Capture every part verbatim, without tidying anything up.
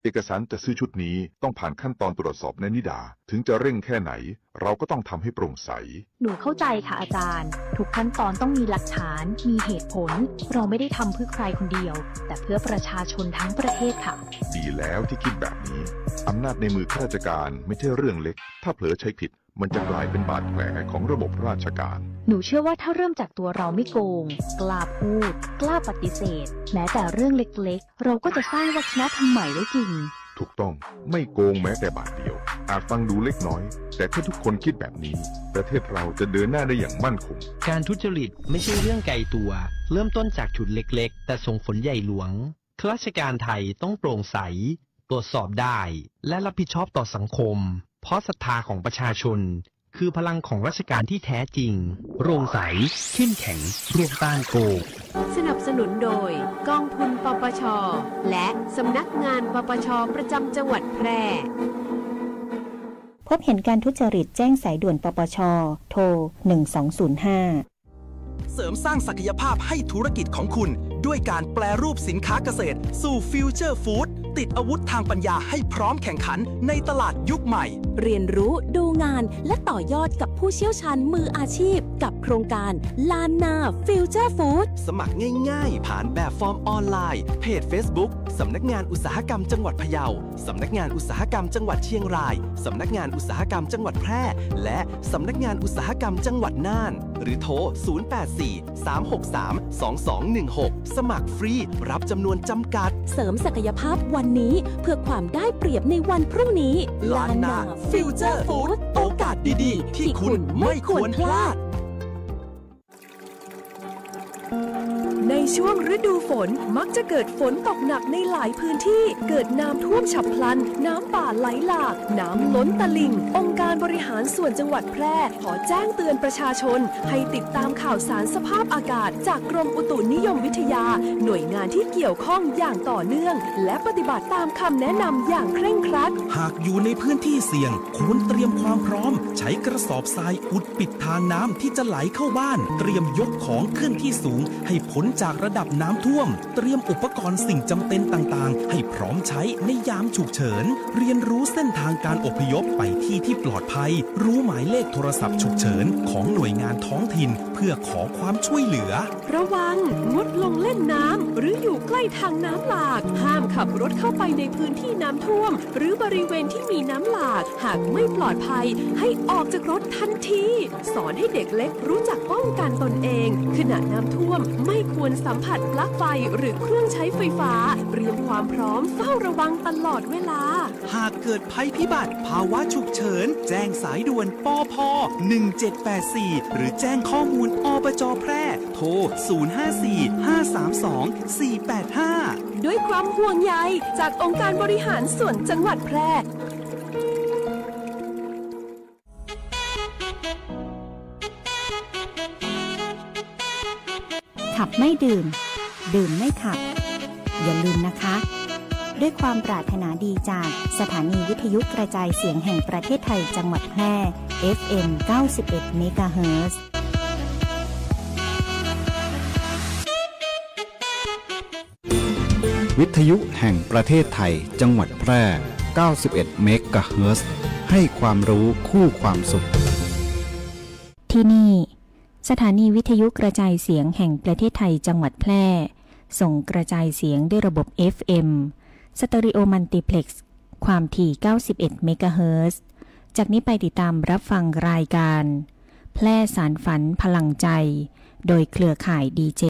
เอกสารจัดซื้อชุดนี้ต้องผ่านขั้นตอนตรวจสอบแนะ นิดา ถึงจะเร่งแค่ไหน เราก็ต้องทำให้โปร่งใส หนูเข้าใจค่ะอาจารย์ ทุกขั้นตอนต้องมีหลักฐาน มีเหตุผล เราไม่ได้ทำเพื่อใครคนเดียว แต่เพื่อประชาชนทั้งประเทศค่ะ ดีแล้วที่คิดแบบนี้ อำนาจในมือข้าราชการไม่ใช่เรื่องเล็ก ถ้าเผลอใช้ผิด มันจะกลายเป็นบาดแผลของระบบราชการ หนูเชื่อว่าถ้าเริ่มจากตัวเราไม่โกง กล้าพูด กล้าปฏิเสธ แม้แต่เรื่องเล็กๆ เราก็จะสร้างวัฒนธรรมใหม่ได้จริง ถูกต้อง ไม่โกงแม้แต่บาทเดียว อาจฟังดูเล็กน้อย แต่ถ้าทุกคนคิดแบบนี้ ประเทศเราจะเดินหน้าได้อย่างมั่นคง การทุจริตไม่ใช่เรื่องไกลตัว เริ่มต้นจากจุดเล็กๆ แต่ส่งผลใหญ่หลวง ข้าราชการไทยต้องโปร่งใส ตรวจสอบได้ และรับผิดชอบต่อสังคม เพราะศรัทธาของประชาชน คือพลังของราชการที่แท้จริง โปร่งใส เข้มแข็ง ร่วมต้านโกง สนับสนุนโดย กองทุน ปปช และสำนักงาน ปปช ประจำจังหวัดแพร่ พบเห็นการทุจริตแจ้งสายด่วน ปปช โทร หนึ่งสองศูนย์ห้า เสริมสร้างศักยภาพให้ธุรกิจของคุณ ด้วยการแปรรูปสินค้าเกษตรสู่ Future Food ติดอาวุธทางปัญญาให้พร้อมแข่งขันในตลาดยุคใหม่ เรียนรู้ ดูงาน และต่อยอดกับผู้เชี่ยวชาญมืออาชีพ กับโครงการล้านนา Future Food สมัครง่ายๆ ผ่านแบบฟอร์มออนไลน์ เพจ Facebook สำนักงานอุตสาหกรรมจังหวัดพะเยา สำนักงานอุตสาหกรรมจังหวัดเชียงราย สำนักงานอุตสาหกรรมจังหวัดแพร่ และสำนักงานอุตสาหกรรมจังหวัดน่าน หรือโทร ศูนย์แปดสี่ สามหกสาม สองสองหนึ่งหก สมัครฟรี รับจำนวนจำกัด เสริมศักยภาพวันนี้ เพื่อความได้เปรียบในวันพรุ่งนี้ ล้านนา Future Food โอกาสดีๆ ที่คุณไม่ควรพลาด ในช่วงฤดูฝน มักจะเกิดฝนตกหนักในหลายพื้นที่ เกิดน้ำท่วมฉับพลัน น้ำป่าไหลหลาก น้ำล้นตลิ่ง องค์การบริหารส่วนจังหวัดแพร่ ขอแจ้งเตือนประชาชน ให้ติดตามข่าวสารสภาพอากาศจากกรมอุตุนิยมวิทยา หน่วยงานที่เกี่ยวข้องอย่างต่อเนื่อง และปฏิบัติตามคำแนะนำอย่างเคร่งครัด หากอยู่ในพื้นที่เสี่ยง ควรเตรียมความพร้อม ใช้กระสอบทรายอุดปิดทางน้ำที่จะไหลเข้าบ้าน เตรียมยกของขึ้นที่สูงให้พ้นจากระดับน้ำท่วม เตรียมอุปกรณ์สิ่งจำเป็นต่างๆ ให้พร้อมใช้ในยามฉุกเฉิน เรียนรู้เส้นทางการอพยพไปที่ที่ปลอดภัย รู้หมายเลขโทรศัพท์ฉุกเฉินของหน่วยงานท้องถิ่นเพื่อขอความช่วยเหลือ ระวัง งดลงเล่นน้ำ หรืออยู่ใกล้ทางน้ำหลาก ห้ามขับรถเข้าไปในพื้นที่น้ำท่วม หรือบริเวณที่มีน้ำหลาก หากไม่ปลอดภัย ให้ออกจากรถทันที สอนให้เด็กเล็กรู้จักป้องกันตนเอง ขณะน้ำท่วม ไม่ควรสัมผัสปลั๊กไฟหรือเครื่องใช้ไฟฟ้า เตรียมความพร้อมเฝ้าระวังตลอดเวลา หากเกิดภัยพิบัติ ภาวะฉุกเฉิน แจ้งสายด่วน ปภ หนึ่งเจ็ดแปดสี่ หรือแจ้งข้อมูล อบจ. แพร่ โทร ศูนย์ห้าสี่ ห้าสามสอง สี่แปดห้า ด้วยความห่วงใยจากองค์การบริหารส่วนจังหวัดแพร่ ขับไม่ดื่ม ดื่มไม่ขับ อย่าลืมนะคะ ด้วยความปรารถนาดีจากสถานีวิทยุกระจายเสียงแห่งประเทศไทยจังหวัดแพร่ เอฟเอ็ม เก้าสิบเอ็ด เมกะเฮิรตซ์ วิทยุแห่งประเทศไทยจังหวัดแพร่ เก้าสิบเอ็ด เมกะเฮิรตซ์ ให้ความรู้คู่ความสุข ที่นี่ สถานีวิทยุกระจายเสียงแห่งประเทศไทยจังหวัดแพร่ ส่งกระจายเสียงด้วยระบบ เอฟเอ็ม สเตอริโอมัลติเพล็กซ์ ความถี่ เก้าสิบเอ็ด เมกะเฮิรตซ์ จากนี้ไปติดตามรับฟังรายการ แพร่สานฝันพลังใจ โดยเครือข่ายดีเจ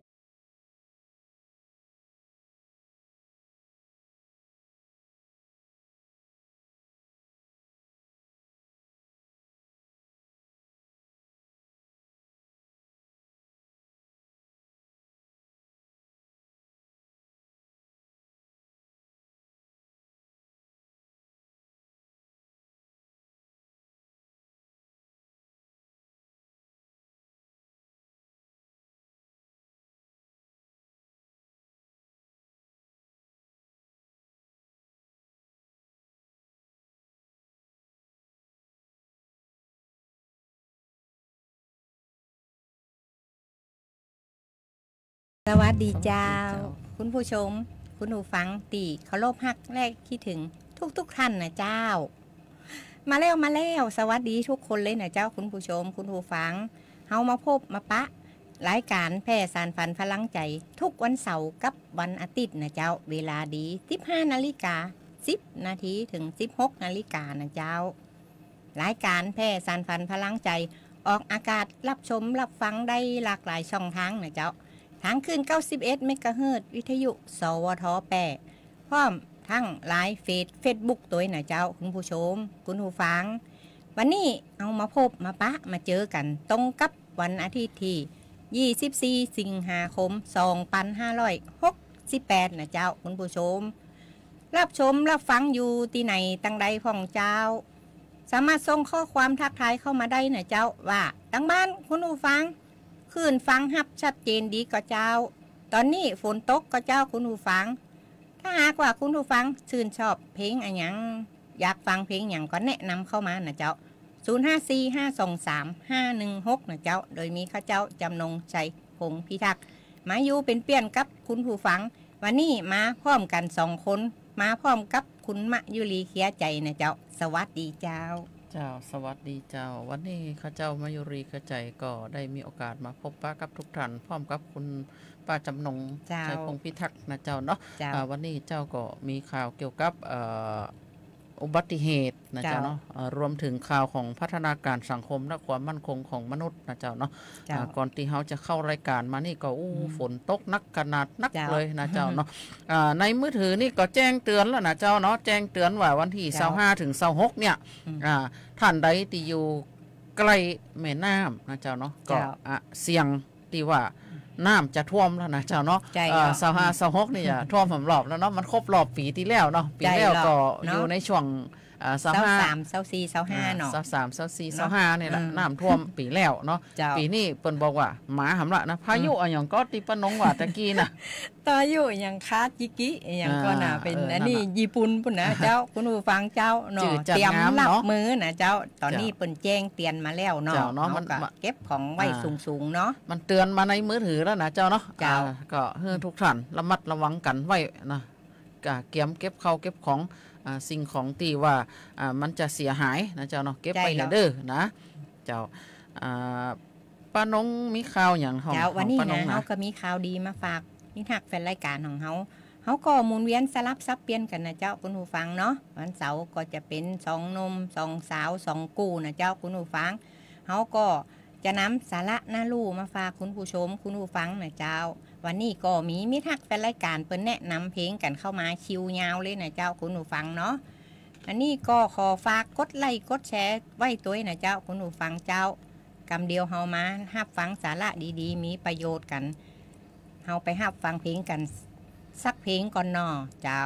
สวัสดีเจ้า คุณผู้ชม คุณผู้ฟังตี้เคารพฮักและคิดถึงทุกๆ ท่านนะเจ้า มาแล้ว มาแล้ว สวัสดีทุกคนเลยนะเจ้า คุณผู้ชม คุณผู้ฟัง เฮามาพบมาปะ รายก๋านแพร่สานฝันพลังใจ๋ ทุกวันเสาร์กับวันอาทิตย์นะเจ้า เวลาดี สิบห้านาฬิกา สิบนาที เถิง สิบหกนาฬิกานะเจ้า รายก๋านแพร่สานฝันพลังใจ๋ ออกอากาศฮับชมฮับฟังได้หลากหลายช่องทางนะเจ้า ตางคลื่น เก้าสิบเอ็ดเมกะเฮิรตซ์ วิทยุ สวท แป้ พร้อมตางไลฟ์เฟซ เฟซบุ๊กตวยนะเจ้า คุณผู้ชม คุณผู้ฟัง วันนี้เฮามาพบมาปะมาเจอกั๋นตรงกับวันอาทิตย์ตี้ ยี่สิบสี่ สิงหาคม สองปันห้าร้อยหกสิบแปดนะเจ้า คุณผู้ชม ฮับชมฮับฟังอยู่ตี้ไหนตังใดพ่องเจ้า สามารถส่งข้อความทักทายเข้ามาได้นะเจ้า ว่าตังบ้านคุณผู้ฟัง คลื่นฟังฮับชัดเจนดีก่อเจ้า ต๋อนนี้ฝนตกก่อเจ้าคุณผู้ฟัง ถ้าหากว่าคุณผู้ฟังชื่นชอบเพลงอะหยัง อยากฟังเพลงหยังก็แนะนำเข้ามานะเจ้า ศูนย์ห้าสี่ ห้าสองสาม ห้าหนึ่งหก นะเจ้า โดยมีข้าเจ้าจำนง ชัยพงษ์พิทักษ์ มาอยู่เป๋นเปี้ยนกับคุณผู้ฟัง วันนี้มาพร้อมกั๋นสองคน มาพร้อมกับคุณมะยุรีเคลียร์ใจ๋นะเจ้า สวัสดีเจ้า เจ้า สวัสดีเจ้า วันนี้ข้าเจ้ามะยุรีเคลียร์ใจ๋ก็ได้มีโอกาสมาพบปะกับทุกท่าน พร้อมกับคุณป้าจำนง เจ้า ชัยพงษ์พิทักษ์นะเจ้าเนาะ เจ้า อ่า วันนี้เจ้าก็มีข่าวเกี่ยวกับ เอ่อ อุบัติเหตุนะเจ้า เจ้า เนาะ เอ่อ รวมถึงข่าวของพัฒนาการสังคมและความมั่นคงของมนุษย์นะเจ้าเนาะ เจ้า อ่า ก่อนตี้เฮาจะเข้ารายการมานี่ก็ อู้ อืม ฝนตกหนักขนาดนัก เจ้า เลยนะเจ้าเนาะ อ่า ในมือถือนี่ก็แจ้งเตือนแล้วนะเจ้าเนาะ แจ้งเตือนว่าวันตี้ เจ้า ซาวห้าเถิงซาวหกเนี่ย อืม อ่า ท่านใดตี้อยู่ใก้แม่น้ำนะเจ้าเนาะ ก็ เจ้า อ่ะ เสี่ยงตี้ว่าน้ำจะท่วมแล้วนะเจ้าเนาะ ใจ้ เอ่อ เจ้า ซาวห้า อืม ซาวหกนี่จะท่วมหลายรอบแล้วเนาะ มันครบรอบปี๋ตี้แล้วเนาะ ปี๋แล้วก็ ใจ้ เจ้า เนาะ อยู่ในช่วง อ่า ซาวห้า ซาวสาม ซาวสี่ ซาวห้า อ่า เนาะ ซาวสาม ซาวสี่ เนาะ ซาวห้านี่แหละ อืม น้ำท่วมปี๋แล้วเนาะ เจ้า ปี๋นี้เปิ้นบอกว่ามาหำละนะ พายุ อืม อะหยังก็ตี้ป้านงว่าตะกี้น่ะ พายุอะหยังคาจิกิอะหยังก็น่ะ อ่า เป๋น เออ อันนี้ นั่นน่ะ ญี่ปุ่นปู้นนะเจ้า คุณผู้ฟังเจ้าเนาะ จื้อจั๊ด เตรียม งามเนาะ ฮับมือนะเจ้า ต๋อนนี้ เจ้า เปิ้นแจ้งเตือนมาแล้วเนาะ เจ้าเนาะ เฮาก็ มัน มัน เก็บของไว้ อ่า สูงๆ เนาะ มันเตือนมาในมือถือแล้วนะเจ้าเนาะ เจ้า อ่า ก็หื้อทุกท่านระมัดระวังกั๋นไว้นะ ก็เกียมเก็บข้าวเก็บของ อ่า สิ่งของตี้ว่า อ่า มันจะเสียหายนะเจ้าเนาะ เก็บไว้ ใจ้ เจ้า เน่อเด้อนะ เจ้า อ่า ป้านงมีข่าวหยังของ เจ้า ของ วันนี้ ป้านง นะ นะ เฮาก็มีข่าวดีมาฝากมิตรฮักแฟนรายก๋านของเฮา เฮาก็หมุนเวียนสลับสับเปลี่ยนกั๋นนะเจ้า คุณผู้ฟังเนาะ วันเสาร์ก็จะเป๋นสองหนุ่ม สองสาว สองกู้นะเจ้า คุณผู้ฟัง เฮาก็ จะนำสาระน่าฮู้มาฝากคุณผู้ชม คุณผู้ฟังนะเจ้า วันนี้ก็มีมิตรฮักแฟนรายก๋านเปิ้นแนะนำเพลงกั๋นเข้ามาคิวยาวเลยนะเจ้า คุณผู้ฟังเนาะ อันนี้ก็ขอฝากกดไลก์กดแชร์ไว้ตวยนะเจ้า คุณผู้ฟังเจ้า กำเดียวเฮามาฮับฟังสาระดีๆ มีประโยชน์กั๋น เฮาไปฮับฟังเพลงกั๋นสักเพลงก่อนเนาะเจ้า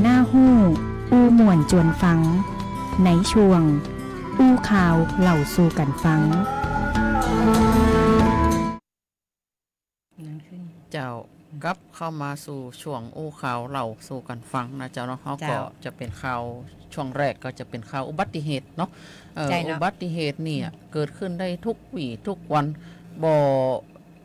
หน้าฮู้ อู้ม่วนจวนฟัง ในช่วง อู้ข่าวเล่าสู่กั๋นฟัง เจ้า กลับเข้ามาสู่ช่วงอู้ข่าวเล่าสู่กั๋นฟังนะเจ้าเนาะ เฮาก็ เจ้า จะเป๋นข่าว ช่วงแรกก็จะเป๋นข่าวอุบัติเหตุเนาะ เอ่อ ใจ้เนาะ อุบัติเหตุเนี่ย อืม เกิดขึ้นได้ทุกวี้ทุกวัน บ่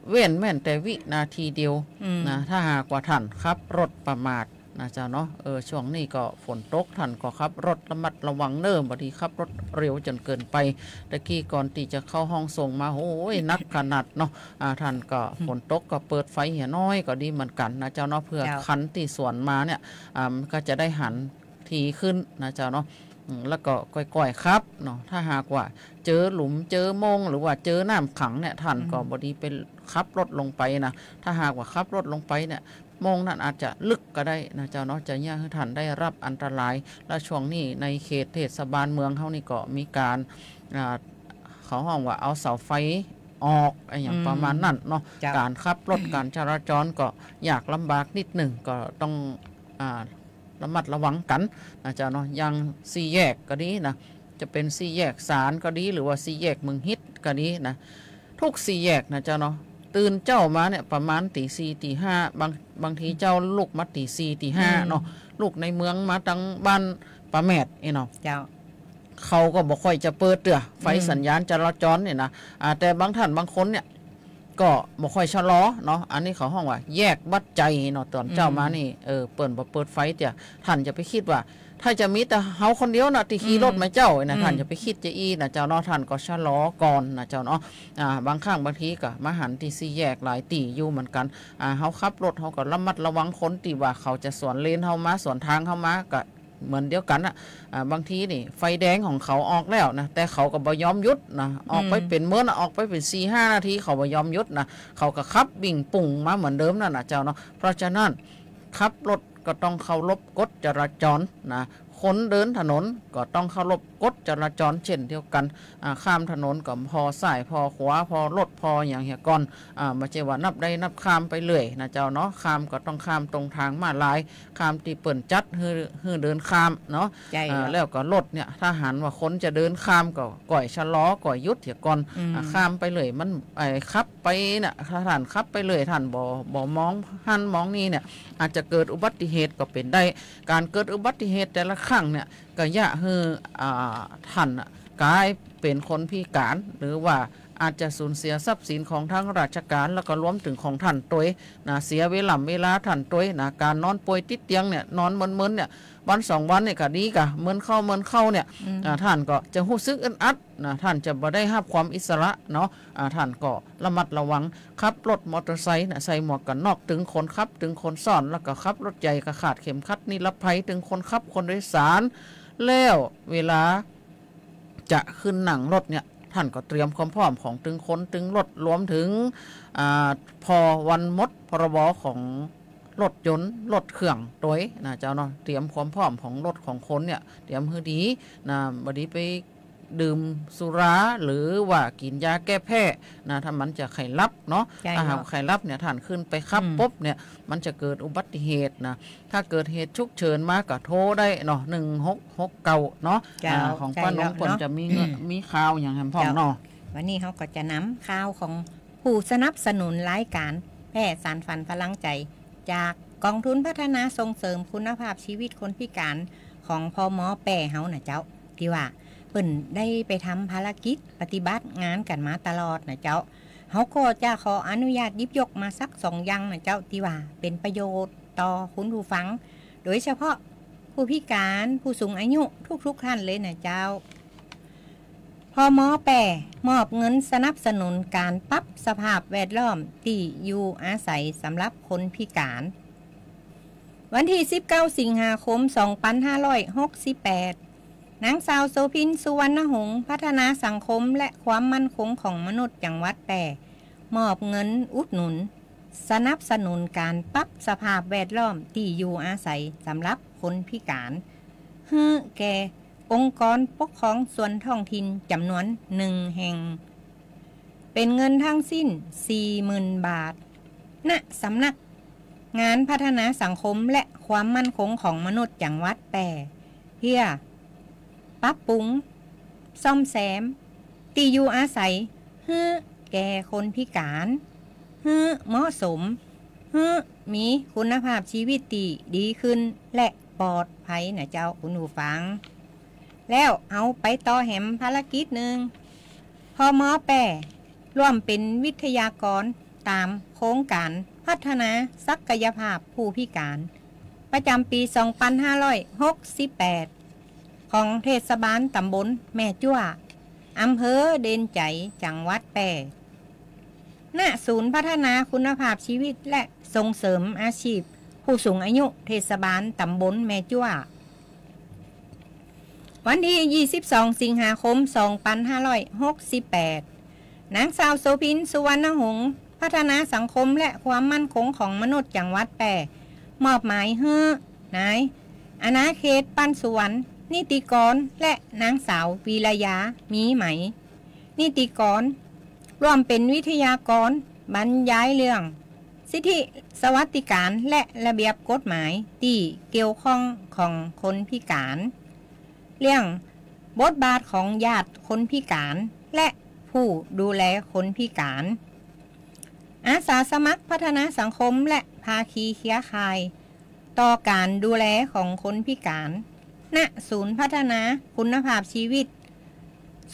เว้นแม้นแต่วินาทีเดียว อืม นะ ถ้าหากว่าท่านขับรถประมาทนะเจ้าเนาะ เออ ช่วงนี้ก็ฝนตก ท่านก็ขับรถระมัดระวังเน่อ บ่ดีขับรถเร็วจ๋นเกินไป ตะกี้ก่อนตี้จะเข้าห้องส่งมา โอ้ย หนักขนาดเนาะ อ่า ท่านก็ อืม ฝนตกก็เปิดไฟเหียน้อยก็ดีเหมือนกั๋นนะเจ้าเนาะ เผื่อ เจ้า คันตี้สวนมาเนี่ย อ่า มันก็จะได้หัน ถี่ขึ้นนะเจ้าเนาะ อืม แล้วก็ก้อยๆ ขับเนาะ ถ้าหากว่าเจอหลุม เจอโม่ง หรือว่าเจอน้ำขังเนี่ย ท่านก็ อืม บ่ดีไปขับรถลงไปนะ ถ้าหากว่าขับรถลงไปเนี่ย โม่งนั้นอาจจะลึกก็ได้นะเจ้าเนาะ จะเยียะหื้อท่านได้รับอันตราย และช่วงนี้ในเขตเทศบาลเมืองเฮานี่ก็มีก๋าน อ่า เขาฮ้องว่าเอาเสาไฟออก อะหยัง อืม ประมาณนั้นเนาะ เจ้า ก๋านขับรถ ก๋านจราจรก็ยากลำบากนิดหนึ่ง ก็ต้อง อ่า ระมัดระวังกั๋นนะเจ้าเนาะ อย่างสี่แยกก็ดีนะ จะเป๋นสี่แยกสานก็ดี หรือว่าสี่แยกเมืองฮิตก็ดีนะ ทุกสี่แยกนะเจ้าเนาะ ตื่นเจ๊ามาเนี่ย ประมาณตี๋สี่ ตี๋ห้า บาง บางทีเจ๊าลุกมาตี๋สี่ ตี๋ห้า อืม เนาะ ลุกในเมืองมาตังบ้านป้าแมดอี้เนาะ เจ้า เขาก็บ่ค่อยจะเปิดเตื้อ ไฟ อืม สัญญาณจราจรเนี่ยนะ อ่า แต่บางท่านบางคนเนี่ย ก็บ่ค่อยชะลอเนาะ อันนี้เขาฮ้องว่าแยกวัดใจ๋เนาะ ต๋อนเจ๊ามานี่ อืม เออ เปิ้นบ่เปิดไฟเตื้อ ท่านจะไปกึ๊ดว่า ถ้าจะมีแต่เฮาคนเดียวนะตี้ขี่รถมาเจ๊านะ อืม ท่านจะไปกึ๊ดจาอี้นะเจ้าเนาะ ท่านก็ชะลอก่อนนะเจ้าเนาะ อ่า บางครั้งบางทีก็มาหันตี้สี่แยกหลายตี้อยู่เหมือนกั๋น อ่า เฮาขับรถเฮาก็ระมัดระวังคนตี้ว่าเขาจะสวนเลนเฮามา สวนตางเฮามาก็ เหมือนเดียวกั๋นน่ะ อ่า บางทีนี่ไฟแดงของเขาออกแล้วนะ แต่เขาก็บ่ยอมหยุดนะ ออกไป อืม เป๋นเมินน่ะ ออกไปเป๋นสี่ห้านาที เขาบ่ยอมหยุดนะ เขาก็ขับวิ่งปุ่งมาเหมือนเดิมนั่นน่ะเจ้าเนาะ เพราะฉะนั้นขับรถก็ต้องเคารพกฎจราจรนะ คนเดินถนนก็ต้องเคารพกฎจราจรเช่นเดียวกั๋น อ่า ข้ามถนนก็ผ่อซ้ายผ่อขวา ผ่อรถผ่อหยังเหียก่อน อ่า บ่ใจ้ว่านับได้นับข้ามไปเรื่อยนะเจ้าเนาะ ข้ามก็ต้องข้ามตรงตางม้าลาย ข้ามตี้เปิ้นจัดหื้อ หื้อเดินข้ามเนาะ ใจ้ อ่า แล้ว แล้วก็รถเนี่ย ถ้าหันว่าคนจะเดินข้ามก็ก้อยชะลอ ก้อยหยุดเหียก่อน อืม อ่า ข้ามไปเรื่อย มัน ไอ้ ขับไปน่ะ ถ้าท่านขับไปเรื่อย ท่านบ่ บ่มองหั้นมองนี่เนี่ย อาจจะเกิดอุบัติเหตุก็เป๋นได้ ก๋านเกิดอุบัติเหตุแต่ละครั้งเนี่ย ก็เยียะหื้อ อ่า ท่านน่ะ ก๋ายเป๋นคนพิก๋าน หรือว่าอาจจะสูญเสียทรัพย์สินของตางราชก๋าน แล้วก็รวมเถิงของท่านตวยนะ เสียเวล่ำเวลาท่านตวยนะ ก๋านนอนป่วยติดเตียงเนี่ย นอนเมินๆ เนี่ย วันสองวันเนี่ยก็ดีก่ะ เมินเข้าเมินเข้าเนี่ย อืม อ่า ท่านก็จะฮู้สึกอึดอัดนะ ท่านจะบ่ได้ฮับความอิสระเนาะ อ่า ท่านก็ระมัดระวัง ขับรถมอเตอร์ไซค์น่ะ ใส่หมวกกั๋นน็อกเถิงคนขับเถิงคนซ้อน แล้วก็ขับรถใหญ่ก็คาดเข็มขัดนิรภัยเถิงคนขับคนโดยสาร แล้วเวลาจะขึ้นนั่งรถเนี่ย ท่านก็เตรียมความพร้อมของเถิงคนเถิงรถ รวมเถิง อ่า ผ่อวันหมด พรบ ของรถยนต์ รถเครื่องตวยนะเจ้าเนาะ เตรียมความพร้อมของรถของคนเนี่ย เตรียมหื้อดีนะ บ่ดีไป ดื่มสุรา หรือว่ากิ๋นยาแก้แพ้นะ ถ้ามันจะใค่หลับเนาะ ใจ้ ถ้าหาก เนาะ ใค่หลับเนี่ย ท่านขึ้นไปขับ อืม ปุ๊บเนี่ย มันจะเกิดอุบัติเหตุนะ ถ้าเกิดเหตุฉุกเฉินมาก็โทรได้เนาะ หนึ่งหกหกเก้า เนาะ เจ้า อ่า ของป้านง ใจ้แล้ว เปิ้น เนาะ จะมีเงอะ อืม มีข่าวหยังแหมพ่อง เจ้า เนาะ วันนี้เฮาก็จะนำข่าวของผู้สนับสนุนรายก๋านแพร่สานฝันพลังใจ๋ จากก๋องทุนพัฒนาส่งเสริมคุณภาพชีวิตคนพิก๋านของ พม. แป้เฮาน่ะเจ้า ตี้ว่าเปิ้นได้ไปทำภารกิจปฏิบัติงานกั๋นมาตลอดน่ะเจ้า เฮาก็จะขออนุญาตหยิบยกมาสักสองอย่างน่ะเจ้า ตี้ว่าเป๋นประโยชน์ต่อคุณผู้ฟัง โดยเฉพาะผู้พิก๋าน ผู้สูงอายุทุกๆ ท่านเลยน่ะเจ้า พม. แป้มอบเงินสนับสนุนก๋านปรับสภาพแวดล้อมตี้อยู่อาศัยสำหรับคนพิก๋าน วันตี้ สิบเก้า สิงหาคม สองปันห้าร้อยหกสิบแปด นางสาวโสภิน สุวรรณหงษ์ พัฒนาสังคมและความมั่นคงของมนุษย์จังหวัดแป้ มอบเงินอุดหนุน สนับสนุนก๋านปรับสภาพแวดล้อมตี้อยู่อาศัยสำหรับคนพิก๋าน หื้อแก่องค์กรปกครองส่วนท้องถิ่นจ๋ำนวนหนึ่งแห่ง เป๋นเงินทั้งสิ้นสี่หมื่นบาท ณ สำนักงานพัฒนาสังคมและ ความมั่นคงของมนุษย์จังหวัดแป้ เพื่อปรับปรุง ซ่อมแซม ตี้อยู่อาศัยหื้อแก่คนพิก๋าน หื้อเหมาะสม หื้อมีคุณภาพชีวิตตี้ดีขึ้นและปลอดภัยนะเจ้าคุณผู้ฟัง แล้วเฮาไปต่อแหมภารกิจนึ่ง พม.แป้ ร่วมเป๋นวิทยากรต๋ามโครงก๋านพัฒนาศักยภาพผู้พิก๋าน ประจ๋ำปี๋ สองปันห้าร้อยหกสิบแปด ของเทศบาลต๋ำบลแม่จั่ว อำเภอเด่นชัย จังหวัดแป้ ณ ศูนย์พัฒนาคุณภาพชีวิตและส่งเสริมอาชีพผู้สูงอายุเทศบาลต๋ำบลแม่จั่ว วันตี้ ยี่สิบสอง สิงหาคม สองปันห้าร้อยหกสิบแปด นางสาวโสภิน สุวรรณหงษ์ พัฒนาสังคมและความมั่นคงของมนุษย์จังหวัดแป้ มอบหมายหื้อ นาย อาณาเขต ปันสุวรรณ นิติกร และนางสาว วีระยา มีไหม นิติกร ร่วมเป๋นวิทยากร บรรยายเรื่องสิทธิสวัสดิการและระเบียบกฎหมายตี้เกี่ยวข้องของคนพิก๋าน เรื่องบทบาทของญาติคนพิก๋าน และผู้ดูแลคนพิก๋าน อาสาสมัครพัฒนาสังคมและภาคีเครือข่าย ต่อก๋านดูแลของคนพิก๋าน ณ ศูนย์พัฒนาคุณภาพชีวิต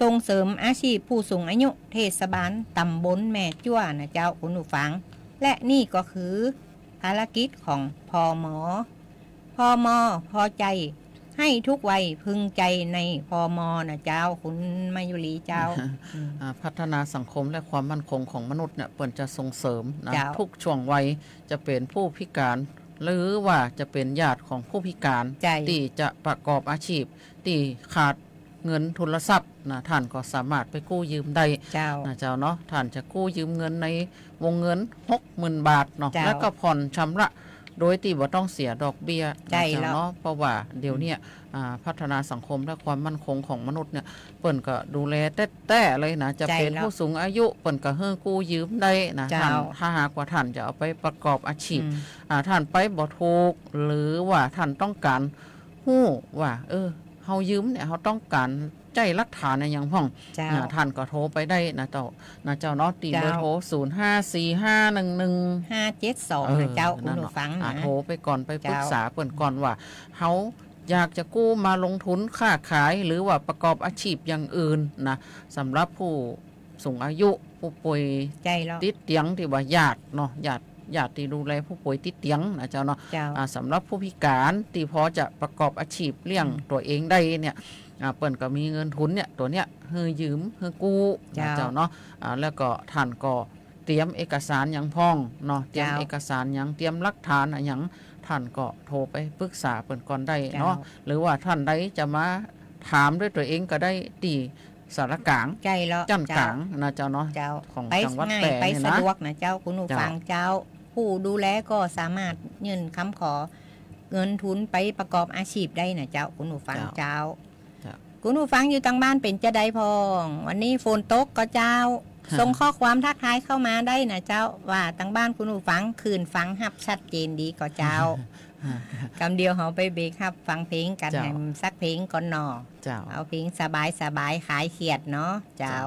ส่งเสริมอาชีพผู้สูงอายุเทศบาลต๋ำบลแม่จั่วนะเจ้าคุณผู้ฟัง และนี่ก็คือภารกิจของ พม. พม. พอใจ๋ หื้อทุกวัยพึงใจ๋ใน พม. นะเจ้าคุณมายุรีเจ้า อืม อ่า พัฒนาสังคมและความมั่นคงของมนุษย์เนี่ย เปิ้นจะส่งเสริมนะ เจ้า ทุกช่วงวัย จะเป๋นผู้พิก๋าน หรือว่าจะเป๋นญาติของผู้พิก๋าน ใจ้ ตี้จะประกอบอาชีพ ตี้ขาดเงินทุนทรัพย์นะ ท่านก็สามารถไปกู้ยืมได้ เจ้า นะเจ้าเนาะ ท่านจะกู้ยืมเงินในวงเงิน หกหมื่นบาทเนาะ เจ้า แล้วก็ผ่อนชำระโดยตี้บ่ต้องเสียดอกเบี้ยนะ ใจ้ เจ้าเนาะ แล้ว เพราะว่าเดี๋ยวเนี้ย อืม อ่า พัฒนาสังคมและความมั่นคงของมนุษย์เนี่ย เปิ้นก็ดูแลแต๊ๆ เลยนะ จะเป๋น ใจ้ แล้ว ผู้สูงอายุ เปิ้นก็หื้อกู้ยืมได้นะ เจ้า ท่าน ถ้าหากว่าท่านจะเอาไปประกอบอาชีพ อืม อ่า ท่านไปบ่ถูก หรือว่าท่านต้องก๋านฮู้ว่า เออ เฮายืมเนี่ย เฮาต้องก๋านใจ๊หลักฐานอะหยังพ่อง เจ้า อ่า ท่านก็โทรไปได้นะเจ้า นะเจ้าเนาะ ตี้ เจ้า เบอร์โทร ศูนย์ห้าสี่ห้าหนึ่งหนึ่ง ห้าเจ็ดสอง เออ นะเจ้า นั่นเนาะ คุณผู้ฟังนะ อ่า โทรไปก่อน ไปปรึกษา เจ้า เปิ้นก่อนว่า เฮาอยากจะกู้มาลงทุนค้าขาย หรือว่าประกอบอาชีพอย่างอื่นนะ สำหรับผู้สูงอายุ ผู้ป่วย ใจ้ แล้ว ติดเตียง ตี้ว่าญาติเนาะ ญาติ ญาติตี้ดูแลผู้ป่วยติดเตียงนะเจ้าเนาะ เจ้า อ่า สำหรับผู้พิก๋านตี้พอจะประกอบอาชีพเลี้ยง อืม ตั๋วเองได้เนี่ย อ่า เปิ้นก็มีเงินทุนเนี่ย ตั๋วเนี้ย หื้อยืม หื้อกู้นะ เจ้า เจ้าเนาะ อ่า แล้วก็ท่านก็เตรียมเอกสารหยังพ่องเนาะ เตรียม เจ้า เอกสารหยัง เตรียมหลักฐานอะหยัง ท่านก็โทรไปปรึกษาเปิ้นก่อนได้เนาะ เจ้า หรือว่าท่านใดจะมาถามด้วยตั๋วเองก็ได้ตี้ศาลากลาง ใจ้ แล้ว จั๊นกลาง เจ้า นะเจ้าเนาะ เจ้า ของ ไป จังหวัด ง่าย แป้ ไป เนี่ยนะ สะดวกนะเจ้า คุณผู้ฟัง เจ้า เจ้า ผู้ดูแลก็สามารถยื่นคำขอเงินทุนไปประกอบอาชีพได้นะเจ้า คุณผู้ฟัง เจ้า เจ้า เจ้า คุณผู้ฟังอยู่ตางบ้านเป๋นจาใดพ่อง วันนี้ฝนตกก่อเจ้า ส่งข้อความทักทายเข้ามาได้นะเจ้า ว่าตางบ้านคุณผู้ฟังคลื่นฟังฮับชัดเจนดีก่อเจ้า กำเดียวเฮาไปเบรกฮับฟังเพลงกั๋น เจ้า แหมสักเพลงก่อนเนาะ เจ้า เอาเพลงสบายๆ คลายเครียดเนาะเจ้า เจ้า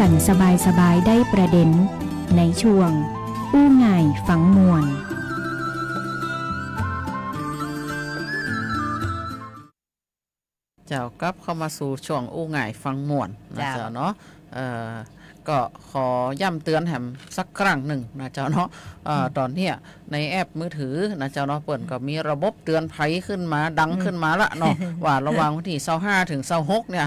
สบายๆ ได้ประเด็น ในช่วงอู้ง่ายฟังม่วน เจ้า กลับเข้ามาสู่ช่วงอู้ง่ายฟังม่วนนะ เจ้า เจ้าเนาะ เอ่อ ก็ขอย้ำเตือนแหมสักครั้งนึ่งนะเจ้าเนาะ เอ่อ อืม ต๋อนเนี้ยในแอปมือถือนะเจ้าเนาะ เปิ้นก็มีระบบเตือนภัยขึ้นมา ดัง อืม ขึ้นมาละเนาะ ว่าระหว่างวันตี้ซาวห้าเถิงซาวหกเนี่ย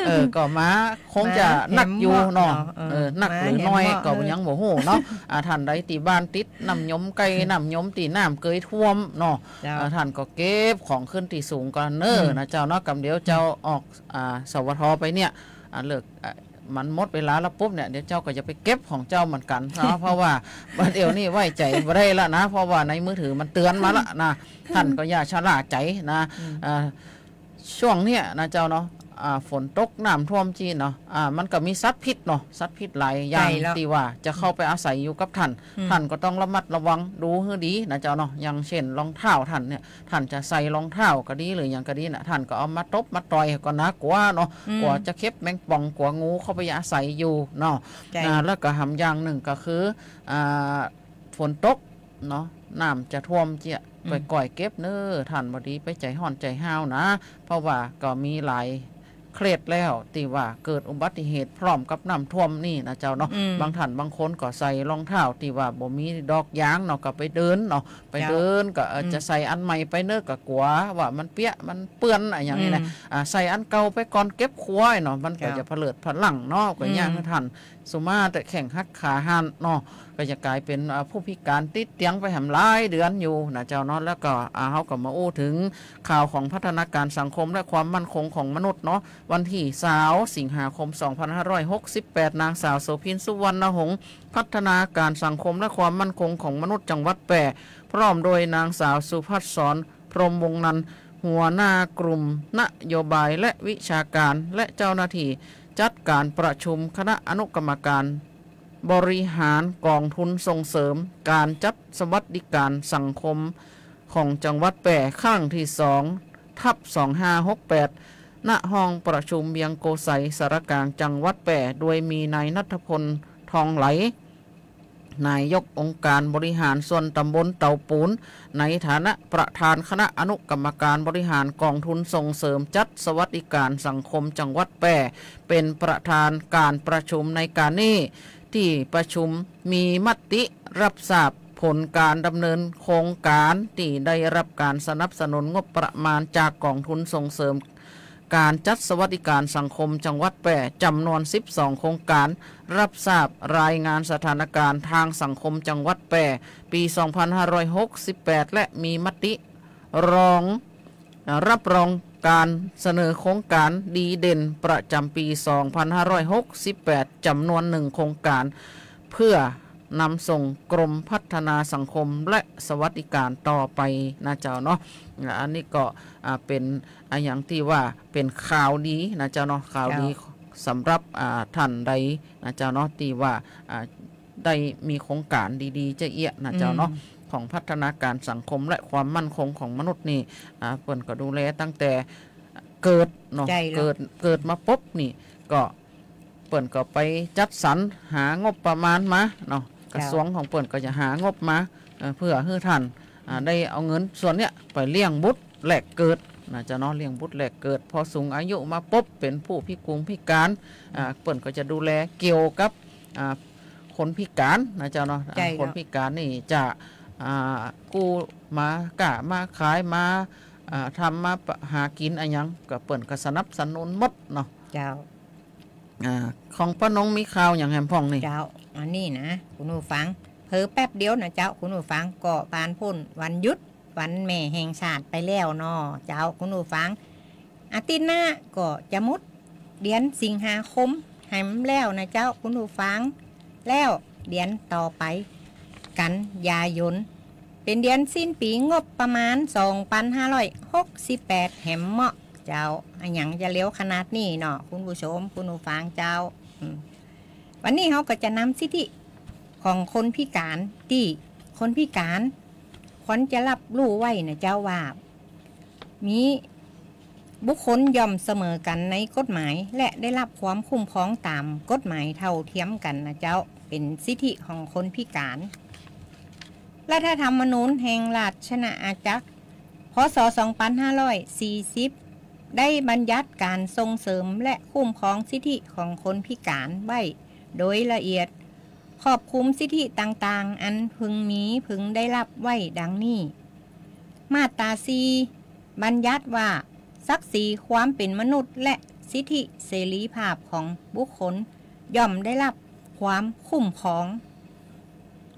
เออ ก็มาคงจะ มาแหม หนักอยู่เนาะ เนาะ เออ เออ หนักหรือน้อย มาแหม ก็ เออ ยังบ่ฮู้เนาะ อ่า ต้านใดตี้บ้านติดน้ำยมใก้ อืม น้ำยมตี้น้ำเกยท่วมเนาะ เจ้า อ่า ต้านก็เก็บของขึ้นตี้สูงก่อนเน้อ อืม นะเจ้าเนาะ กำเดียวเจ้า อืม ออก อ่า สวท ไปเนี่ย อ่า เลิก อ่า มันหมดเวลาแล้วปุ๊บเนี่ย เดี๋ยวเจ้าก็จะไปเก็บของเจ้าเหมือนกั๋นเนาะ เพราะว่าเดี๋ยวนี้ไว้ใจ๋บ่ได้ละนะ เพราะว่าในมือถือมันเตือนมาละนะ ต้านก็อย่าชะล่าใจ๋นะ อืม อ่า ช่วงเนี้ยนะเจ้าเนาะ อ่า ฝนตกน้ำท่วมจี้เนาะ อ่า มันก็มีสัตว์พิษเนาะ สัตว์พิษหลายอย่าง ใจ้แล้ว ตี้ว่าจะเข้าไปอาศัยอยู่กับต้าน อืม ต้านก็ต้องระมัดระวังดูหื้อดีนะเจ้าเนาะ อย่างเช่นรองเท้าต้านเนี่ย ต้านจะใส่รองเท้าก็ดีหรือหยังก็ดีน่ะ ต้านก็เอามาตบมาต่อยก่อนนะ กั๋วเนาะ อืม กั๋วจะเข็บแมงป่อง กั๋วงูเข้าไปอาศัยอยู่เนาะ ใจ้ อ่า แล้วก็แหมอย่างนึ่งก็คือ อ่า ฝนตกเนาะ น้ำจะท่วมเจี๊ยะ อืม ก้อยๆ เก็บเน้อ ต้านบ่ดีไปใจ๋ฮ้อนใจ๋ฮ้าวนะ เพราะว่าก็มีหลายเคสแล้วตี้ว่าเกิดอุบัติเหตุพร้อมกับน้ำท่วมนี่นะเจ้าเนาะ อืม บางต้านบางคนก็ใส่รองเท้าตี้ว่าบ่มีดอกยางเนาะ ก็ไปเดินเนาะ ไป เจ้า เดินก็ เอ่อ อืม จะใส่อันใหม่ไปเน้อ ก็กั๋วว่ามันเปียะมันเปื้อนอะหยังนี่นะ อืม อ่า ใส่อันเก่าไปก่อนเก็บครัวเนาะ มันก็ เจ้า จะผะเลิดผะลั้งเนาะ ก็ อืม ย้านหื้อต้านสุมาแต่แข้งหักขาหักเนาะ ก็จะก๋ายเป๋น อ่า ผู้พิการติดเตียงไปแหมหลายเดือนอยู่นะเจ้าเนาะ แล้วก็ อ่า เฮาก็มาอู้เถิงข่าวของพัฒนาการสังคมและความมั่นคงของมนุษย์เนาะ วันตี้ซาว สิงหาคม สองพันห้าร้อยหกสิบแปด นางสาวโสภิน สุวรรณหงษ์ พัฒนาการสังคมและความมั่นคงของมนุษย์จังหวัดแป้ พร้อมโดยนางสาวสุภัสสร พรหมวงศ์นันท์ หัวหน้ากลุ่มนโยบายและวิชาการ และเจ้าหน้าตี้จัดก๋านประชุมคณะอนุกรรมการบริหารกองทุนส่งเสริมก๋านจัดสวัสดิการสังคมของจังหวัดแป้ ครั้งตี้สอง ทับ สองห้าหกแปด ณ ห้องประชุมเวียงโกสัย สารกลางจังหวัดแป้ โดยมีนายณัฐพล ทองไหล นายกองค์การบริหารส่วนตำบลเต๋าปูน ในฐานะประธานคณะอนุกรรมการบริหารกองทุนส่งเสริมจัดสวัสดิการสังคมจังหวัดแป้ เป๋นประธานก๋านประชุมในก๋านนี้ ตี้ประชุมมีมติรับทราบผลก๋านดำเนินโครงก๋านตี้ได้รับก๋านสนับสนุนงบประมาณจากกองทุนส่งเสริม ก๋านจัดสวัสดิการสังคมจังหวัดแป้ จ๋ำนวน สิบสอง โครงก๋าน รับทราบรายงานสถานการณ์ตางสังคมจังหวัดแป้ ปี๋ สองพันห้าร้อยหกสิบแปด และมีมติรอง เอ่อ รับรองก๋านเสนอโครงก๋านดีเด่นประจ๋ำปี๋ สองพันห้าร้อยหกสิบแปด จ๋ำนวน หนึ่ง โครงก๋าน เปื้อนำส่งกรมพัฒนาสังคมและสวัสดิการต่อไปนะเจ้าเนาะ อ่า อันนี้ก็ อ่า เป๋น อะหยังตี้ว่าเป๋นข่าวดีนะเจ้าเนาะ ข่าวดี เจ้า สำหรับ อ่า ต้านใดนะเจ้าเนาะ ตี้ว่า อ่า ได้มีโครงก๋านดีๆ จะเอี้ยะนะเจ้าเนาะ อืม ของพัฒนาการสังคมและความมั่นคงของมนุษย์นี่ อ่า เปิ้นก็ดูแลตั้งแต่เกิดเนาะ ใจ้แล้ว เกิด เกิดมาปุ๊บนี่ก็ เปิ้นก็ไปจัดสรรหางบประมาณมาเนาะ เจ้า กระทรวงของเปิ้นก็จะหางบมา เอ่อ เปื้อหื้อต้าน อ่า อืม ได้เอาเงินส่วนเนี้ยไปเลี้ยงบุตรแรกเกิดนะเจ้าเนาะ เลี้ยงบุตรแรกเกิด พอสูงอายุมาปุ๊บ เป๋นผู้พิกงพิการ อ่า อืม เปิ้นก็จะดูแลเกี่ยวกับ อ่า คนพิการนะเจ้าเนาะ อ่า ใจ้แล้ว คนพิการนี่จะ อ่า กู้มาก้ามาขายมา อ่า ทำมาหากิ๋นอะหยัง ก็เปิ้นก็สนับสนุนหมดเนาะ เจ้า อ่า ของป้านงมีข่าวหยังแหมพ่องนี่ เจ้า อันนี้นะ คุณผู้ฟัง เผลอแป๊บเดียวนะเจ้า คุณผู้ฟัง ก็ผ่านป๊นวันหยุด วันแม่แห่งชาติไปแล้วเนาะ เจ้า คุณผู้ฟัง อาทิตย์หน้าก็จะหมดเดือนสิงหาคมแหมแล้วนะเจ้า คุณผู้ฟัง แล้วเดือนต่อไป กันยายน เป๋นเดือนสิ้นปี๋งบประมาณ สองพันห้าร้อยหกสิบแปด แหมเมาะ เจ้า อะหยังจะเร็วขนาดนี้เนาะ คุณผู้ชม คุณผู้ฟังเจ้า อืม วันนี้เฮาก็จะนำสิทธิของคนพิการ ตี้คนพิการควรจะฮับฮู้ไว้นะเจ้าว่า มี บุคคลย่อมเสมอกั๋นในกฎหมาย และได้รับความคุ้มครองต๋ามกฎหมายเท่าเทียมกั๋นนะเจ้า เป๋นสิทธิของคนพิก๋าน รัฐธรรมนูญแห่งราชอาณาจักร พ.ศ. สองปันห้าร้อยสี่สิบ ได้บัญญัติก๋านส่งเสริมและคุ้มครองสิทธิของคนพิก๋านไว้โดยละเอียด ครอบคลุมสิทธิต่างๆ อันพึงมีพึงได้รับไว้ดังนี้ มาตราสี่ บัญญัติว่า ศักดิ์ศรีความเป๋นมนุษย์ และสิทธิเสรีภาพของบุคคลย่อมได้รับความคุ้มครอง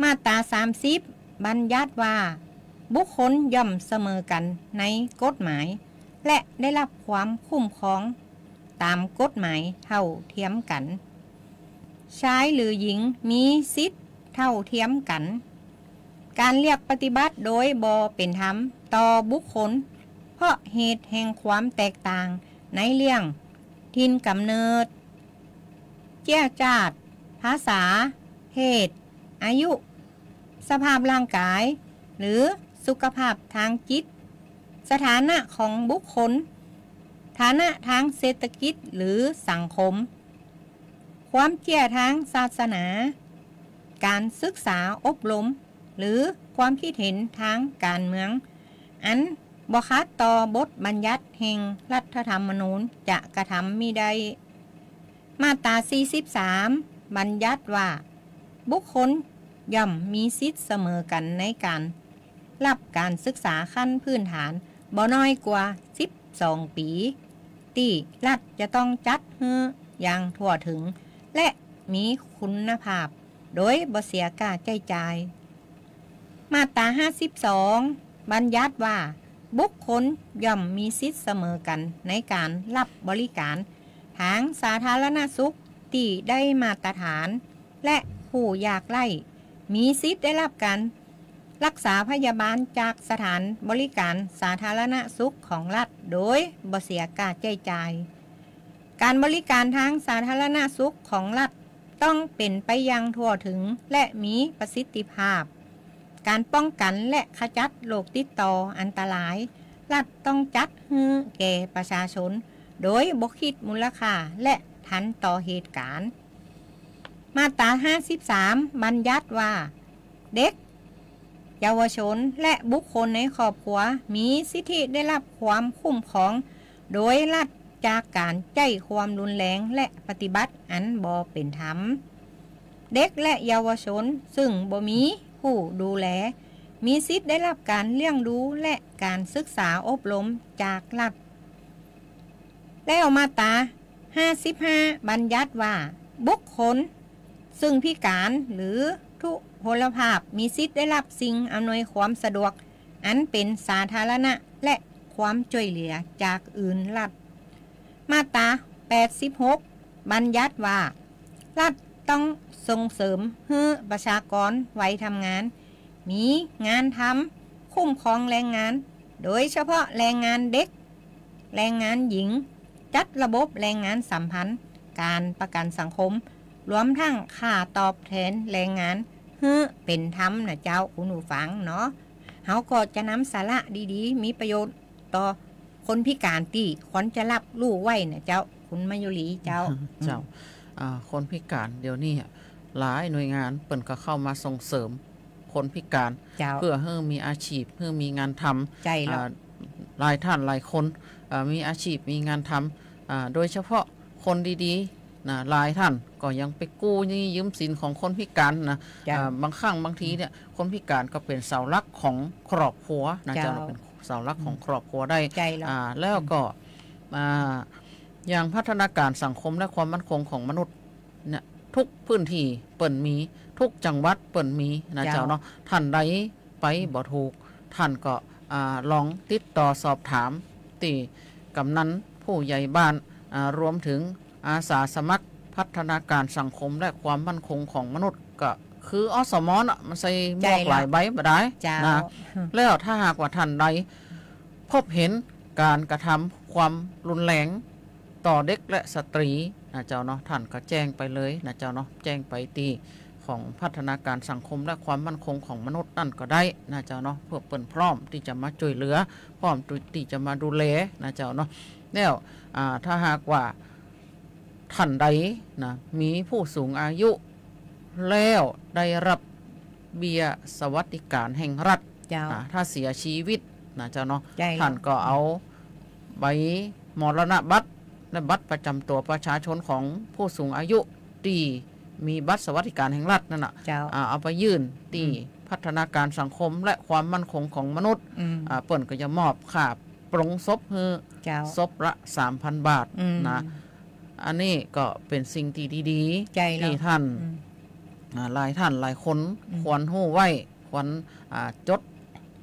มาตราสามสิบ บัญญัติว่า บุคคลย่อมเสมอกั๋นในกฎหมาย และได้รับความคุ้มครองต๋ามกฎหมายเท่าเทียมกั๋น ชายหรือหญิงมีสิทธิ์เท่าเทียมกั๋น ก๋านเลือกปฏิบัติโดยบ่เป๋นธรรมต่อบุคคล เพราะเหตุแห่งความแตกต่างในเรื่องถิ่นก๋ำเนิด เจื้อจาติ ภาษา เพศ อายุ สภาพร่างกาย หรือสุขภาพตางจิต สถานะของบุคคล ฐานะตางเศรษฐกิจหรือสังคม ความเจื้อตางศาสนา ก๋านศึกษาอบรม หรือความกึ๊ดเห็นตางก๋านเมือง อันบ่ขัดต่อบทบัญญัติแห่งรัฐธรรมนูญจะกระทำมิได้ มาตราสี่สิบสาม บัญญัติว่า บุคคลย่อมมีสิทธิ์เสมอกั๋นในก๋านรับก๋านศึกษาขั้นพื้นฐานบ่น้อยกว่าสิบสองปี๋ ตี้รัฐจะต้องจัดหื้ออย่างทั่วถึง และมีคุณภาพ โดยบ่เสียก้าใจ๊จ่าย มาตราห้าสิบสอง บัญญัติว่า บุคคลย่อมมีสิทธิ์เสมอกั๋นในก๋านรับบริก๋านตางสาธารณสุขตี้ได้มาตรฐาน และผู้ยากไร้มีสิทธิ์ได้รับก๋านรักษาพยาบาลจากสถานบริก๋านสาธารณสุขของรัฐโดยบ่เสียก้าใจ๊จ่าย ก๋านบริก๋านตางสาธารณสุขของรัฐต้องเป๋นไปอย่างทั่วถึงและมีประสิทธิภาพ ก๋านป้องกั๋นและขจัดโรคติดต่ออันตราย รัฐต้องจัดหื้อแก่ประชาชน โดยบ่กึ๊ดมูลค่าและทันต่อเหตุก๋ารณ์ มาตราห้าสิบสาม บัญญัติว่า เด็ก เยาวชน และบุคคลในครอบครัวมีสิทธิได้รับความคุ้มครองโดยรัฐจากก๋านใจ๊ความรุนแรงและปฏิบัติอันบ่เป๋นธรรม เด็กและเยาวชนซึ่งบ่มีผู้ดูแล มีสิทธิ์ได้รับก๋านเลี้ยงดูและก๋านศึกษาอบรมจากรัฐ แล้วมาตราห้าสิบห้า บัญญัติว่า บุคคลซึ่งพิก๋านหรือทุพพลภาพมีสิทธิ์ได้รับสิ่งอำนวยความสะดวกอันเป๋นสาธารณะและความจ้วยเหลือจากอื่นรัฐ มาตราแปดสิบหก บัญญัติว่า รัฐต้องส่งเสริมหื้อประชากรวัยทำงานมีงานทำ คุ้มครองแรงงาน โดยเฉพาะแรงงานเด็ก แรงงานหญิง จัดระบบแรงงานสัมพันธ์ ก๋านประกั๋นสังคม รวมทั้งค่าตอบแทนแรงงานหื้อเป๋นธรรมนะเจ้า คุณผู้ฟังเนาะ เฮาก็จะนำสาระดีๆ มีประโยชน์ต่อคนพิก๋านตี้ควรจะฮับฮู้ไว้นะเจ้า คุณมายุรีเจ้า เจ้า อืม อ่า คนพิก๋านเดี๋ยวนี้อะ หลายหน่วยงานเปิ้นก็เข้ามาส่งเสริมคนพิก๋าน เจ้า เปื้อหื้อมีอาชีพ หื้อมีงานทำ ใจ้แล้ว อ่า หลายท่านหลายคน อ่า มีอาชีพ มีงานทำ อ่า โดยเฉพาะคนดีๆ นะ หลายท่านก็ยังไปกู้หนี้ยืมสินของคนพิก๋านนะ เจ้า อ่า บางครั้งบางทีเนี่ย คนพิก๋านก็เป๋นเสาหลักของครอบครัวนะ เจ้า เจ้า เป๋นเสาหลักของ อืม ครอบครัวได้ ใจ้แล้ว อ่า แล้วก็ อ่า อย่างพัฒนาการสังคมและความมั่นคงของมนุษย์เนี่ย ทุกพื้นที่เปิ้นมี ทุกจังหวัดเปิ้นมีนะ เจ้า เจ้าเนาะ ท่านใดไปบ่ถูก ท่านก็ อ่า ลองติดต่อสอบถามตี้กำนัน ผู้ใหญ่บ้าน อ่า รวมถึงอาสาสมัครพัฒนาการสังคมและความมั่นคงของมนุษย์ ก็คือ อสม น่ะ มันใส่หมวก ใจ้แล้ว หลายใบบ่ได้ เจ้า นะ แล้วถ้าหากว่าท่านใดพบเห็นการกระทำความรุนแรงต่อเด็กและสตรีนะเจ้าเนาะ ท่านก็แจ้งไปเลยนะเจ้าเนาะ แจ้งไปตี้ ของพัฒนาการสังคมและความมั่นคงของมนุษย์นั่นก็ได้นะเจ้าเนาะ เพื่อเปิ้นพร้อมตี้จะมาจ้วยเหลือ พร้อมตี้จะมาดูแลนะเจ้าเนาะ แล้ว อ่า ถ้าหากว่า ท่านใดนะ มีผู้สูงอายุ แล้วได้รับเบี้ยสวัสดิการแห่งรัฐ เจ้า อ่า ถ้าเสียชีวิตนะเจ้าเนาะ ใจ้ ท่านก็เอาใบมรณบัตรและบัตรประจำตัวประชาชนของผู้สูงอายุตี้มีบัตรสวัสดิการแห่งรัฐนั่นน่ะ เจ้า อ่า เอาไปยื่นตี้ อืม พัฒนาการสังคมและความมั่นคงของมนุษย์ อืม อ่า เปิ้นก็จะมอบค่าปลงศพหื้อ เจ้า ศพละสามพันบาท อืม นะ อันนี้ก็เป๋นสิ่งตี้ดีๆ ใจ้เนาะ ตี้ท่าน อืม อ่า หลายท่านหลายคน อืม ควรฮู้ไว้ ควร อ่า จด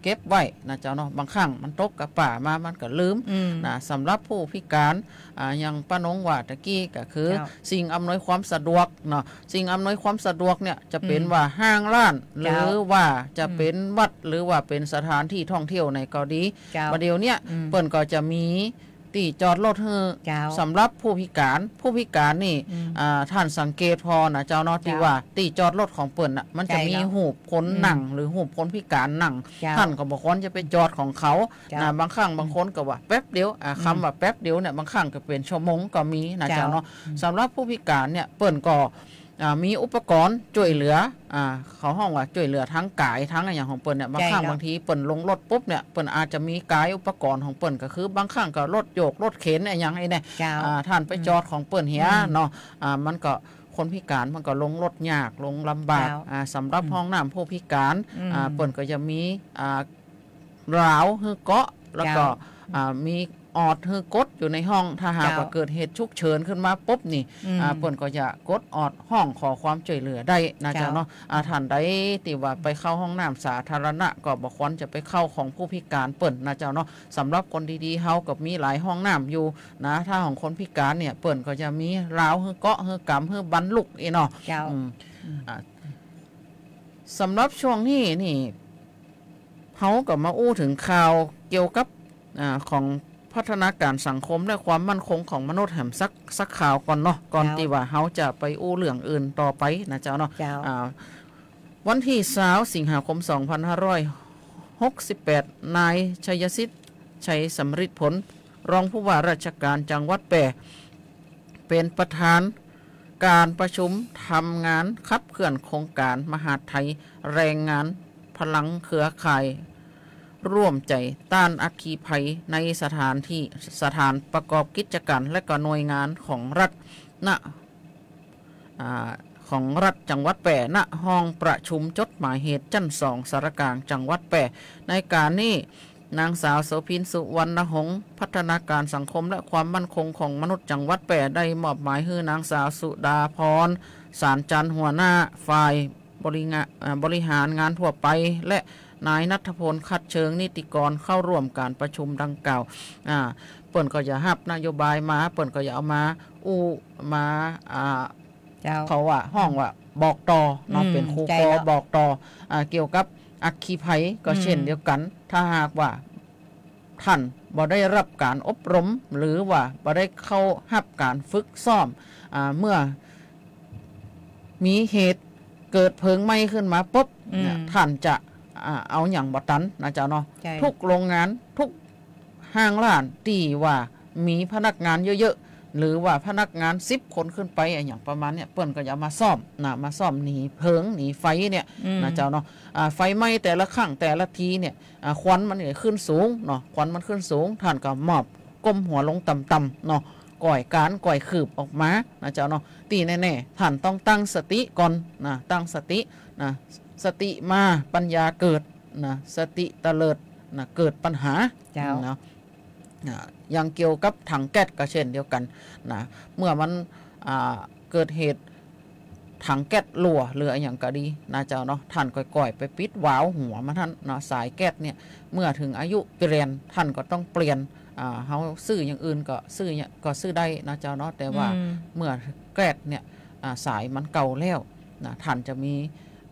เก็บไว้นะเจ้าเนาะ บางครั้งมันตกกะป๋ามามันก็ลืม อืม นะ สำหรับผู้พิการ อ่า อย่างป้านงว่าตะกี้ก็คือ เจ้า สิ่งอำนวยความสะดวกเนาะ สิ่งอำนวยความสะดวกเนี่ยจะเป๋น อืม ว่าห้างร้าน เจ้า หรือว่าจะเป๋นวัด อืม หรือว่าเป๋นสถานที่ท่องเที่ยวไหนก็ดี เจ้า บ่าเดี่ยวเนี่ย อืม เปิ้นก็จะมี ตี้จอดรถหื้อ เจ้า สำหรับผู้พิการ ผู้พิการนี่ อืม อ่า ท่านสังเกตผ่อนะเจ้าเนาะ เจ้า ตี้ว่าตี้จอดรถของเปิ้นน่ะ มันจะมี ใจ้เนาะ รูปคน อืม นั่ง หรือรูปคนพิการนั่ง เจ้า ท่านก็บ่ควรจะไปจอดของเขา เจ้า นะ บางครั้ง อืม บางคนก็ว่าแป๊บเดียว อ่า อืม กำว่าแป๊บเดียวเนี่ย บางครั้งก็เป๋นชั่วโมงก็มีนะ เจ้า เจ้าเนาะ อืม สำหรับผู้พิการเนี่ย เปิ้นก็ อ่า มีอุปกรณ์จ้วยเหลือ อ่า เขาฮ้องว่าจ้วยเหลือทางก๋าย ทางอะหยังของเปิ้นเนี่ย บางครั้ง ใจ้เนาะ บางทีเปิ้นลงรถปุ๊บเนี่ย เปิ้นอาจจะมีก๋ายอุปกรณ์ของเปิ้น ก็คือบางครั้งก็รถโยก รถเข็นอะหยังไอ้เนี่ย เจ้า อ่า ท่านไป อืม จอดของเปิ้นเหีย อืม เนาะ อ่า มันก็คนพิการมันก็ลงรถยาก ลงลำบาก เจ้า อ่า สำหรับ อืม ห้องน้ำผู้พิการ อืม อ่า เปิ้นก็จะมี อ่า ราวหื้อเกาะ แล้วก็ เจ้า อ่า มีออดหื้อกดอยู่ในห้อง ถ้าหาก เจ้า ว่าเกิดเหตุฉุกเฉินขึ้นมาปุ๊บนี่ อืม อ่า เปิ้นก็จะกดออดฮ้องขอความจ้วยเหลือได้นะ เจ้า เจ้าเนาะ อ่า ท่านใดตี้ว่าไปเข้าห้องน้ำสาธารณะ ก็บ่ควรจะไปเข้าของผู้พิการเปิ้นนะเจ้าเนาะ สำหรับคนดีๆ เฮาก็มีหลายห้องน้ำอยู่นะ ถ้าของคนพิการเนี่ย เปิ้นก็จะมีราวหื้อเกาะ หื้อกำ หื้อบันลุกอี้เนาะ เจ้า อืม อืม อ่า สำหรับช่วงนี้นี่ เฮาก็มาอู้เถิงข่าวเกี่ยวกับ อ่า ของพัฒนาการสังคมและความมั่นคงของมนุษย์แหมสัก สักข่าวก่อนเนาะ ก่อน เจ้า ตี้ว่าเฮาจะไปอู้เรื่องอื่นต่อไปนะเจ้าเนาะ เจ้า อ่า วันตี้ซาว สิงหาคม สองพันห้าร้อยหกสิบแปด นายชัยสิทธิ์ ชัยสำริดผล รองผู้ว่าราชการจังหวัดแป้ เป๋นประธานการประชุมทำงานขับเคลื่อนโครงก๋านมหาดไทยแรงงานพลังเครือข่ายร่วมใจ๋ต้านอัคคีภัยในสถานตี้ สถานประกอบกิจก๋าน และก็หน่วยงานของรัฐ ณ อ่า ของรัฐจังหวัดแป้ ณ ห้องประชุมจดหมายเหตุจั๊นสองสารกลางจังหวัดแป้ ในก๋านนี้ นางสาวโสภิน สุวรรณหงษ์ พัฒนาการสังคมและความมั่นคงของมนุษย์จังหวัดแป้ ได้มอบหมายหื้อนางสาวสุดาพร สารจันทร์ หัวหน้าฝ่ายบริงะ อ่า บริหารงานทั่วไป และนายณัฐพล ขัดเชิง นิติกร เข้าร่วมก๋านประชุมดังกล่าว อ่า เปิ้นก็จะฮับนโยบายมา เปิ้นก็จะเอามาอู้ มา อ่า เจ้า เขาว่าฮ้องว่าบอกต่อเนาะ อืม เป๋นฮูปอ ใจ้แล้ว บอกต่อ อ่า เกี่ยวกับอัคคีภัยก็ อืม เช่นเดียวกั๋น ถ้าหากว่าท่านบ่ได้ฮับก๋านอบรม หรือว่าบ่ได้เข้าฮับก๋านฝึกซ้อม อ่า เมื่อมีเหตุเกิดเพลิงไหม้ขึ้นมาปุ๊บเนี่ย อืม ท่านจะ อ่า เอาหยังบ่ตันนะเจ้าเนาะ ใจ้ ทุกโรงงาน ทุก ห้างร้านตี้ว่ามีพนักงานเยอะๆ หรือว่าพนักงานสิบคนขึ้นไปอะหยังประมาณเนี่ย เปิ้นก็จะเอามาซ่อมนะ มาซ่อมหนีเพลิงหนีไฟเนี่ย อืม นะเจ้าเนาะ อ่า ไฟไหม้แต่ละครั้งแต่ละทีเนี่ย อ่า ควันมันก็ขึ้นสูงเนาะ ควันมันขึ้นสูง ท่านก็หมอบก้มหัวลงต่ำๆ เนาะ ก่อยก๋านก่อยคืบออกมานะเจ้าเนาะ ตี้แน่ๆ ท่านต้องตั้งสติก่อนนะ ตั้งสตินะ สติมาปัญญาเกิดนะ สติเตลิดนะ เกิดปัญหา เจ้า เนาะ อ่า อย่างเกี่ยวกับถังแก๊สก็เช่นเดียวกั๋นนะ เมื่อมัน อ่า เกิดเหตุถังแก๊สรั่วหรืออะหยังก็ดีนะเจ้าเนาะ ท่านก็ก่อยไปปิดวาล์วหัวมันหั้นเนาะ สายแก๊สเนี่ย เมื่อเถิงอายุเปลี่ยน ท่านก็ต้องเปลี่ยน อ่า เฮาซื้ออย่างอื่นก็ซื้อเนี่ย ก็ซื้อได้นะเจ้าเนาะ แต่ว่า อืม เมื่อแก๊สเนี่ย อ่า สายมันเก่าแล้วนะ ท่านจะมี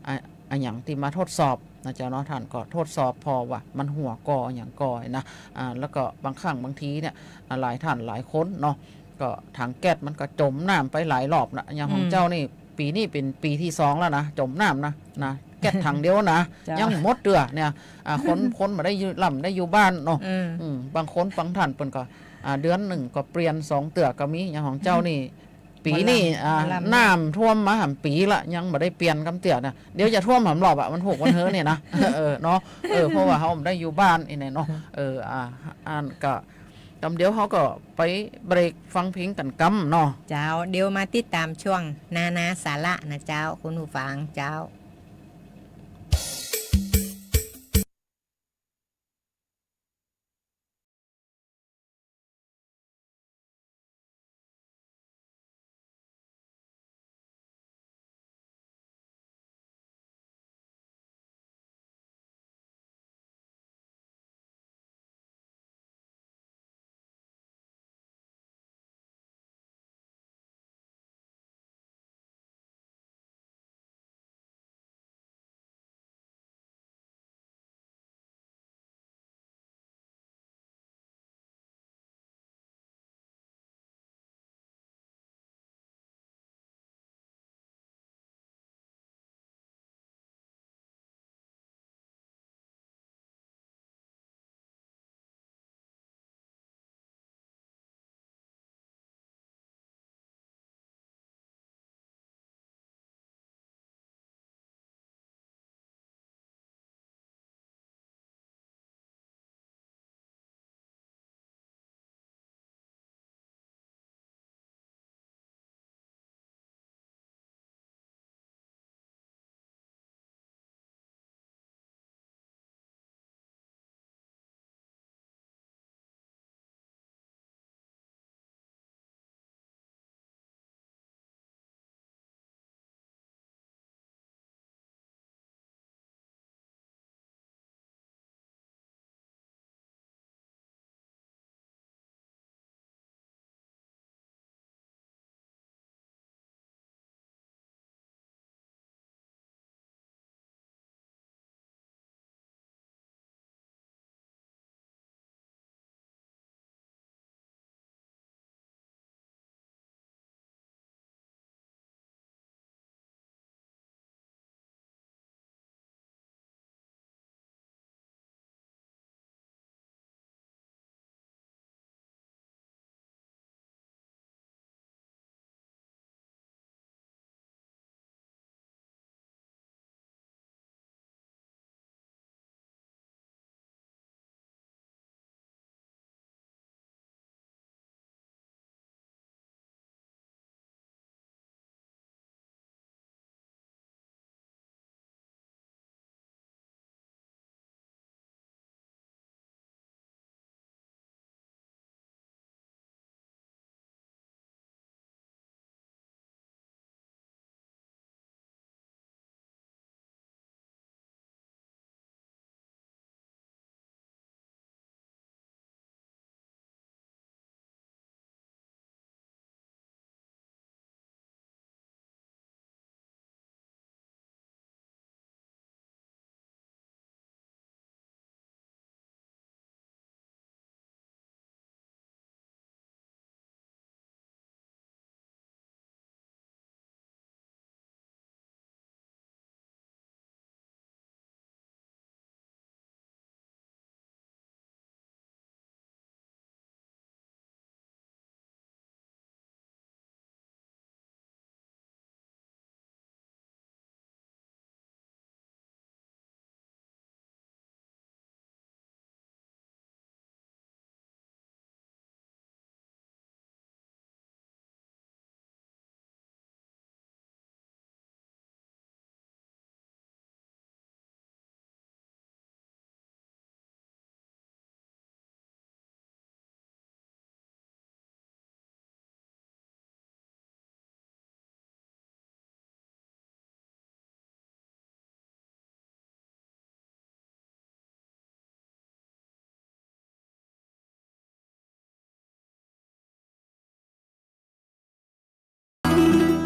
อ่า อะหยังตี้มาทดสอบนะเจ้าเนาะ ท่านก็ทดสอบผ่อว่ามันหัวก่ออะหยังก่อนะ อ่า แล้วก็บางครั้งบางทีเนี่ย อ่า หลายท่านหลายคนเนาะ ก็ถังแก๊สมันก็จ๋มน้ำไปหลายรอบนะ อย่างของ อืม เจ้านี่ ปี๋นี้เป๋นปี๋ตี้สองแล้วนะ จ๋มน้ำนะ นะ แก๊สถังเดียวนะ เจ้า ยังบ่หมดเตื้อเนี่ย อ่า คน คนบ่ได้อยู่ ลำได้อยู่บ้านเนาะ อืม อืม บางคนบางท่านเปิ้นก็ อ่า เดือนนึ่งก็เปลี่ยนสองเตื้อก็มี อย่างของเจ้านี่ ปี๋นี้ อ่า น้ำท่วมมาหามปี๋ละ ยังบ่ได้เปลี่ยนกำเตื้อนะ เดี๋ยวจะท่วมหามรอบอะ วันฮูกวันเฮอเนี่ยนะ เออ เนาะ เออ เพราะว่าเฮาบ่ได้อยู่บ้านอี้แหน่เนาะ เออ อ่า อันก็ กำเดียวเฮาก็ไปเบรกฟังเพลงกั๋นกำเนาะ เจ้า เดี๋ยวมาติดต๋ามช่วงนานาสาระนะเจ้า คุณผู้ฟังเจ้า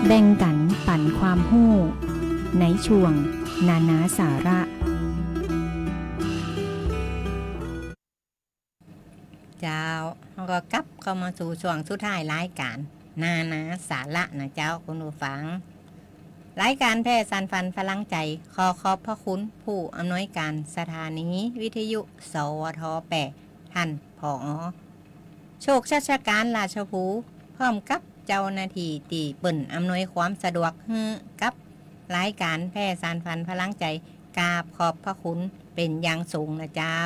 แบ่งกั๋นปั๋นความฮู้ ในช่วงนานาสาระ เจ้า เฮาก็กลับเข้ามาสู่ช่วงสุดท้ายรายก๋าน นานาสาระนะเจ้า คุณผู้ฟัง รายก๋านแพร่สานฝันพลังใจ๋ ขอขอบพระคุณผู้อำนวยก๋านสถานีวิทยุ สวท แปด ท่าน ผอ โชคชัชการ ราชภู พร้อมกับเจ้าหน้าตี้ตี้เปิ้นอำนวยความสะดวกหื้อกับรายก๋านแพร่สานฝันพลังใจ๋ กราบขอบพระคุณเป๋นอย่างสูงนะเจ้า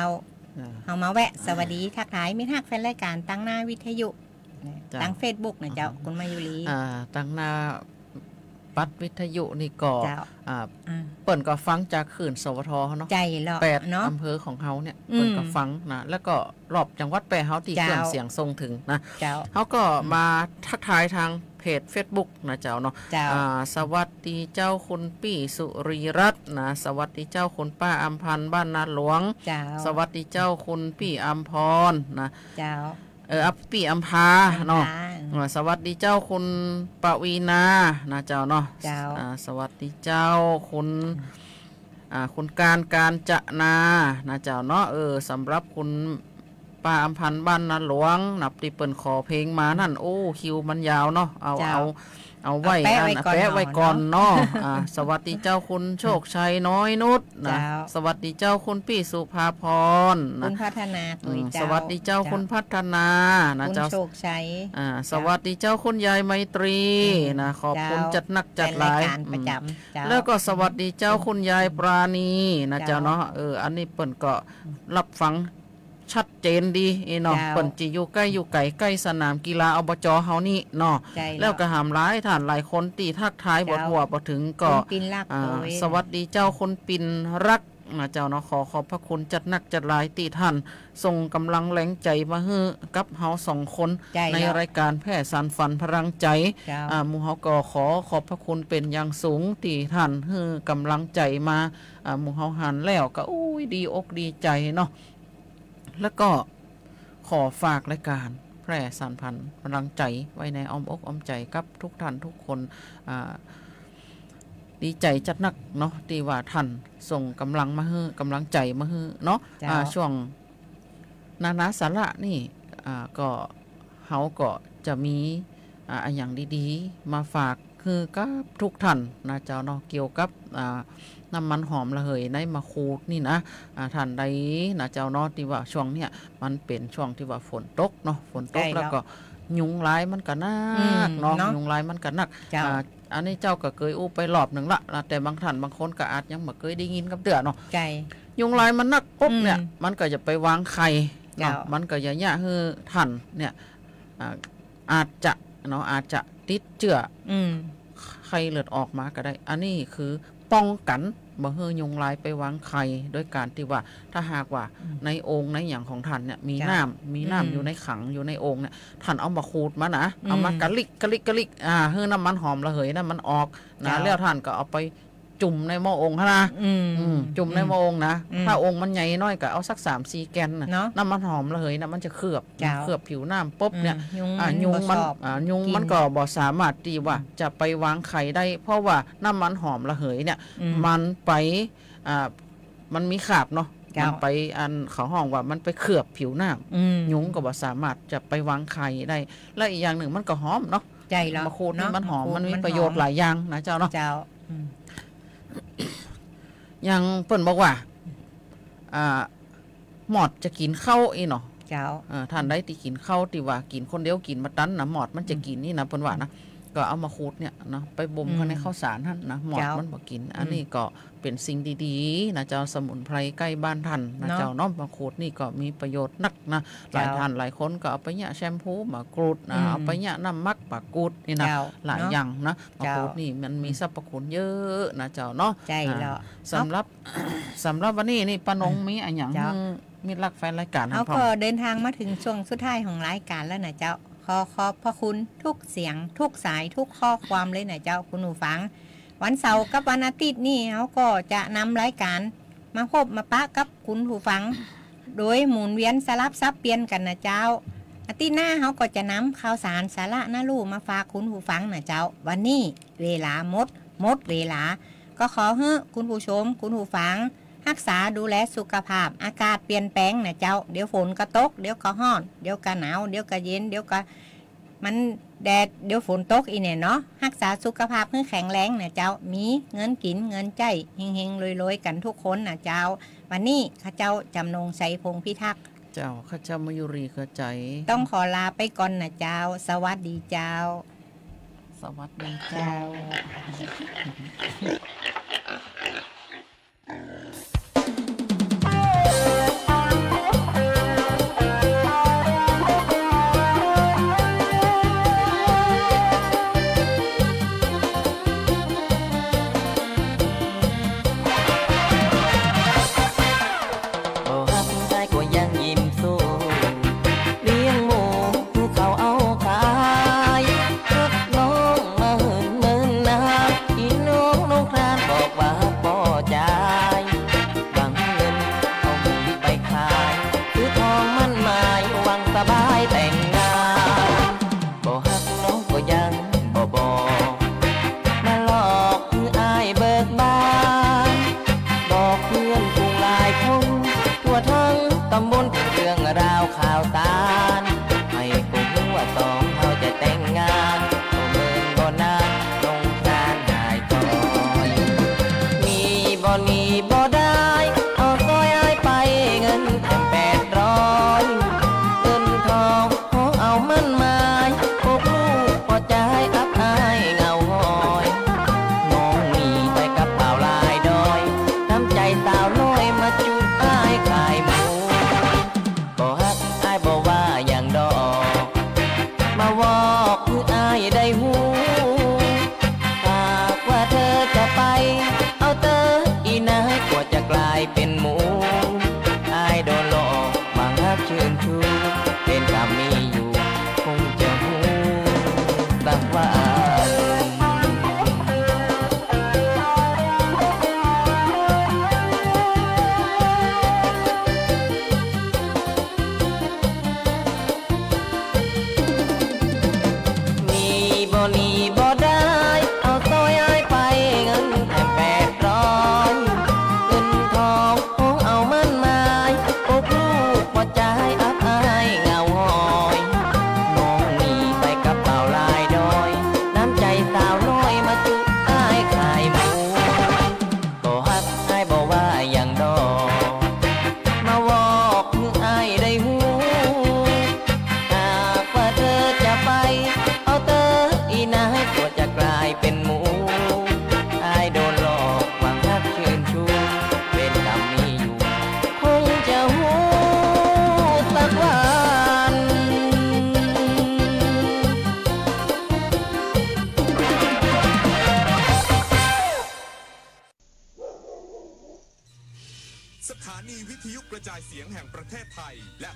อ่า เฮามาแวะสวัสดีทักทายมิตรฮักแฟนรายก๋านตางหน้าวิทยุ เจ้า ตางเฟซบุ๊กนะเจ้า อือฮึ คุณมายุรี อ่า ตางหน้าบัตรวิทยุนี่ก็ เจ้า อ่า อ่า เปิ้นก็ฟังจากคลื่น สวท เนาะ ใจ้แล้ว แปด เนาะ อำเภอของเฮาเนี่ย อืม เปิ้นก็ฟังนะ แล้วก็รอบจังหวัดแป้เฮาตี้ เจ้า เครื่องเสียงส่งถึงนะ เจ้า เฮาก็ อืม มาทักทายตางเพจเฟซบุ๊กนะเจ้าเนาะ เจ้า อ่า สวัสดีเจ้าคุณปี้สุรีรัตน์นะ สวัสดีเจ้าคุณป้าอำพันธ์บ้านนาหลวง เจ้า สวัสดีเจ้าคุณปี้อำพรนะ เจ้า เออ อัปปี้อำพาเนาะ อำพา อ่า สวัสดีเจ้าคุณปวีณานะเจ้าเนาะ เจ้า อ่า สวัสดีเจ้าคุณ อืม อ่า คุณการ กาญจนานะเจ้าเนาะ เออ สำหรับคุณป้าอำพันธ์บ้านนาหลวง นับตี้เปิ้นขอเพลงมานั่น โอ้ คิวมันยาวเนาะ เอา เจ้า เอา เอาไว้ เอาแปะไว้ อัน ก่อน แปะไว้ก่อนเนาะ เนาะ อ่า สวัสดีเจ้าคุณโชคชัยน้อยนุชนะ เจ้า สวัสดีเจ้าคุณปี้สุภาพรนะ คุณพัฒนา อืม ตุ้ยเจ้า สวัสดีเจ้า เจ้า คุณพัฒนานะ คุณ เจ้า โชคชัย อ่า เจ้า สวัสดีเจ้าคุณยายไมตรี อืม นะ ขอบคุณ เจ้า จัดหนักจัดหลาย แฟนรายก๋าน อืม ประจ๋ำ เจ้า แล้วก็สวัสดีเจ้า อืม คุณยายปราณีนะ เจ้า เจ้าเนาะ เออ อันนี้เปิ้นก็ อืม รับฟัง ชัดเจนดีอี้เนาะ เจ้า เปิ้นจะอยู่ใก้อยู่ไก๋ ใก้สนามกีฬา อบจ เฮานี่เนาะ ใจ้แล้ว แล้วก็หามหลายท่านหลายคนตี้ทักทาย เจ้า บ่ทั่วบ่ถึงก็ คุณปิ่นรัก อ่า โอ้ย สวัสดีเจ้าคุณปิ่นรักนะเจ้าเนาะ ขอขอบพระคุณจัดหนักจัดหลายตี้ท่านส่งก๋ำลังแฮงใจ๋มาหื้อกับเฮาสองคน ใจ้แล้ว ในรายก๋านแพร่สานฝันพลังใจ๋ เจ้า อ่า หมู่เฮาก็ขอขอบพระคุณเป๋นอย่างสูงตี้ท่านหื้อก๋ำลังใจ๋มา อ่า หมู่เฮาหันแล้วก็ อุ้ย ดีอกดีใจ๋เนาะ แล้วก็ขอฝากรายก๋านแพร่สานฝันพลังใจ๋ไว้ในอ้อมอกอ้อมใจ๋กับทุกท่านทุกคน อ่า ดีใจ๋จัดหนักเนาะ ตี้ว่าท่านส่งก๋ำลังมาหื้อ ก๋ำลังใจ๋มาหื้อเนาะ เจ้า อ่า ช่วงนานาสาระนี่ อ่า ก็ เฮาก็จะมี อ่า อะหยังดีๆ มาฝาก คือกับทุกท่านนะเจ้าเนาะ เกี่ยวกับ อ่า น้ำมันหอมระเหยในมะขูดนี่นะ อ่า ท่านใดนะเจ้าเนาะ ตี้ว่าช่วงเนี้ยมันเป๋นช่วงตี้ว่าฝนตกเนาะ ฝนตก ใจ้แล้ว แล้วก็ยุงลายมันก็นัก อืม เนาะ เนาะ ยุงลายมันก็นัก เจ้า อ่า อันนี้เจ้าก็เกยอู้ไปรอบนึ่งละนะ แต่บางท่านบางคนก็อาจยังบ่เกยได้ยินกับเตื้อเนาะ ใจ้ ยุงลายมันนักปุ๊บเนี่ย อืม มันก็จะไปวางไข่เนาะ เจ้า มันก็จะเยียะหื้อท่านเนี่ย อ่า อาจจะเนาะ อาจจะติดเจื้อ อืม ไข้เลือดออกมาก็ได้ อันนี้คือป้องกั๋นบ่หื้อยุงลายไปวางไข่ โดยก๋านตี้ว่า ถ้าหากว่า อืม ในโอ่งในหยังของท่านเนี่ยมี เจ้า น้ำ มีน้ำ อืม อยู่ในขัง อยู่ในโอ่งเนี่ย ท่านเอามะขูดมานะ เอามา อืม กะลิก กะลิก กะลิก อ่า หื้อน้ำมันหอมระเหยนั้นมันออกนะ เจ้า แล้วท่านก็เอาไป จุ่มในหม้อโอ่งหั้นนะ อืม อืม จุ่มในหม้อโอ่งนะ อืม ถ้าโอ่งมันใหญ่น้อยก็เอาสักสามสี่แก่นน่ะ เนาะ น้ำมันหอมระเหยน่ะมันจะเคลือบ เจ้า เคลือบผิวน้ำปุ๊บเนี่ย อืม ยุง อ่า มัน ยุงมัน บ่ชอบ อ่า ยุงมัน กิ๋น ก็บ่สามารถตี้ว่า อืม จะไปวางไข่ได้ เพราะว่าน้ำมันหอมระเหยเนี่ย อืม มันไป อ่า มันมีคราบเนาะ เจ้า มันไป อันเขาฮ้องว่ามันไปเคลือบผิวน้ำ อืม ยุงก็บ่สามารถจะไปวางไข่ได้ และอีกอย่างนึ่งมันก็หอมเนาะ ใจ้แล้ว มะขูดนี่ เนาะ มันหอม มะขูด มันมี มันหอม ประโยชน์หลายอย่างนะเจ้าเนาะ เจ้า อืม อย่างเปิ้นบอกว่า อ่า มอดจะกิ๋นข้าวอี้เนาะ เจ้า เอ่อ ท่านใดตี้กิ๋นข้าวตี้ว่ากิ๋นคนเดียวกิ๋นบ่ตันนะ มอดมันจะ อืม กิ๋นนี่นะ เปิ้นว่านะ ก็เอามะขูดเนี่ยเนาะ ไปบ่ม อืม เข้าในข้าวสารหั้นนะ มอด เจ้า มันบ่กิ๋น อืม อันนี้ก็เป๋นสิ่งดีๆ นะเจ้า สมุนไพรใก้บ้านท่านนะ เนาะ เจ้าเนาะ มะขูดนี่ก็มีประโยชน์นักนะ เจ้า หลายท่านหลายคนก็เอาไปเยียะแชมพูมะกรูดนะ อืม เอาไปเยียะน้ำหมักมะกรูดนี่นะ เจ้า หลาย เนาะ อย่างนะ เจ้า มะกรูดนี่มันมี อืม สรรพคุณเยอะนะเจ้าเนาะ ใจ้แล้ว อ่า สำหรับ สำหรับวันนี้นี่ป้านง อืม มีอะหยัง เจ้า หื้อมิตรฮักแฟนรายก๋าน เฮาก็ พ่อง เดินทางมาเถิงช่วงสุดท้ายของรายก๋านแล้วนะเจ้า ขอขอบพระคุณทุกเสียง ทุกสาย ทุกข้อความเลยนะเจ้า คุณผู้ฟัง วันเสาร์กับวันอาทิตย์นี่เฮาก็จะนำรายก๋านมาพบมาปะกับคุณผู้ฟัง โดยหมุนเวียนสลับสับเปลี่ยนกั๋นนะเจ้า อาทิตย์หน้าเฮาก็จะนำข่าวสารสาระน่ารู้มาฝากคุณผู้ฟังนะเจ้า วันนี้เวลาหมด หมดเวลา ก็ขอหื้อคุณผู้ชม คุณผู้ฟัง ฮักษาดูแลสุขภาพ อากาศเปลี่ยนแปลงนะเจ้า เดี๋ยวฝนก็ตก เดี๋ยวก็ฮ้อน เดี๋ยวก็หนาว เดี๋ยวก็เย็น เดี๋ยวก็ มันแดด เดี๋ยวฝนตกอี้แหน่เนาะ ฮักษาสุขภาพหื้อแข็งแรงน่ะเจ้า มีเงินกิ๋นเงินใจ๊ เฮงๆ รวยๆ กั๋นทุกคนน่ะเจ้า วันนี้ข้าเจ้าจ๋ำนง ไชยพงษ์พิทักษ์ เจ้า ข้าเจ้ามายุรี ขาวใจ๋ ต้องขอลาไปก่อนน่ะเจ้า สวัสดีเจ้า สวัสดีเจ้า บ่ฮักอ้ายก็ยังยิ้มสู้ เลี้ยงหมูหื้อเขาเอาขาย ฮักน้องมาเหินเมินนาน อีน้องนงครานบอกว่าบ่จ่าย หวังเงินเอาหมูไปขาย ซื้อทองหมั้นหมาย หวังสบายแต่งงาน บ่ฮักน้องก็ยังบ่บอก มาหลอกหื้ออ้ายเบิกบาน บอกเพื่อนฝูงหลายคน ทั่วทั้งต๋ำบล เถิงเรื่องราวข่าวสาร ใผก็ฮู้ว่าสองเฮาจะแต่งงาน บ่เมินบ่นาน นงครานหายจ้อย มีบ่หนีบ่ดาย เอาสร้อยอ้ายไป เงินแถมแปดร้อย เงินทอง ของเอาหมั้นหมาย อกลูกปอจายอับอายเหงาหงอย น้องมีใส่กระเป๋าลายดอย น้ำใจ๋สาวน้อยมาจุ๊บอ้ายขายหมู บ่ฮักอ้ายบ่ว่าหยังดอก มาวอกหื้ออ้ายได้ฮู้ หากว่าเธอจะไป เอาเต๊อะอีนาย กลัวจะกลายเป๋นหมู อ้ายโดนหลอก หวังฮักชื่นชู เวรกรรมมีอยู่ คงจะฮู้สักวัน มีบ่หนีบ่ดาย เอาสร้อยอ้ายไป เงินแถมแปดร้อย เงินทอง ของเอาหมั้นหมาย อกลูกปอจายอับอายเหงาหงอย น้องมีใส่กระเป๋าลายดอย น้ำใจ๋สาวน้อยมาจุ๊บอ้ายขายหมู บ่ฮักอ้ายบ่ว่าหยังดอก มาวอกหื้ออ้ายได้ฮู้ หากว่าเธอจะไป เอาเต๊อะอีนาย กลัวจะกลายเป๋นหมู อ้ายโดนหลอก หวังฮักชื่นชู เวรกรรมมีอยู่ คงจะฮู้สักวัน สถานีวิทยุกระจายเสียงแห่งประเทศไทย และ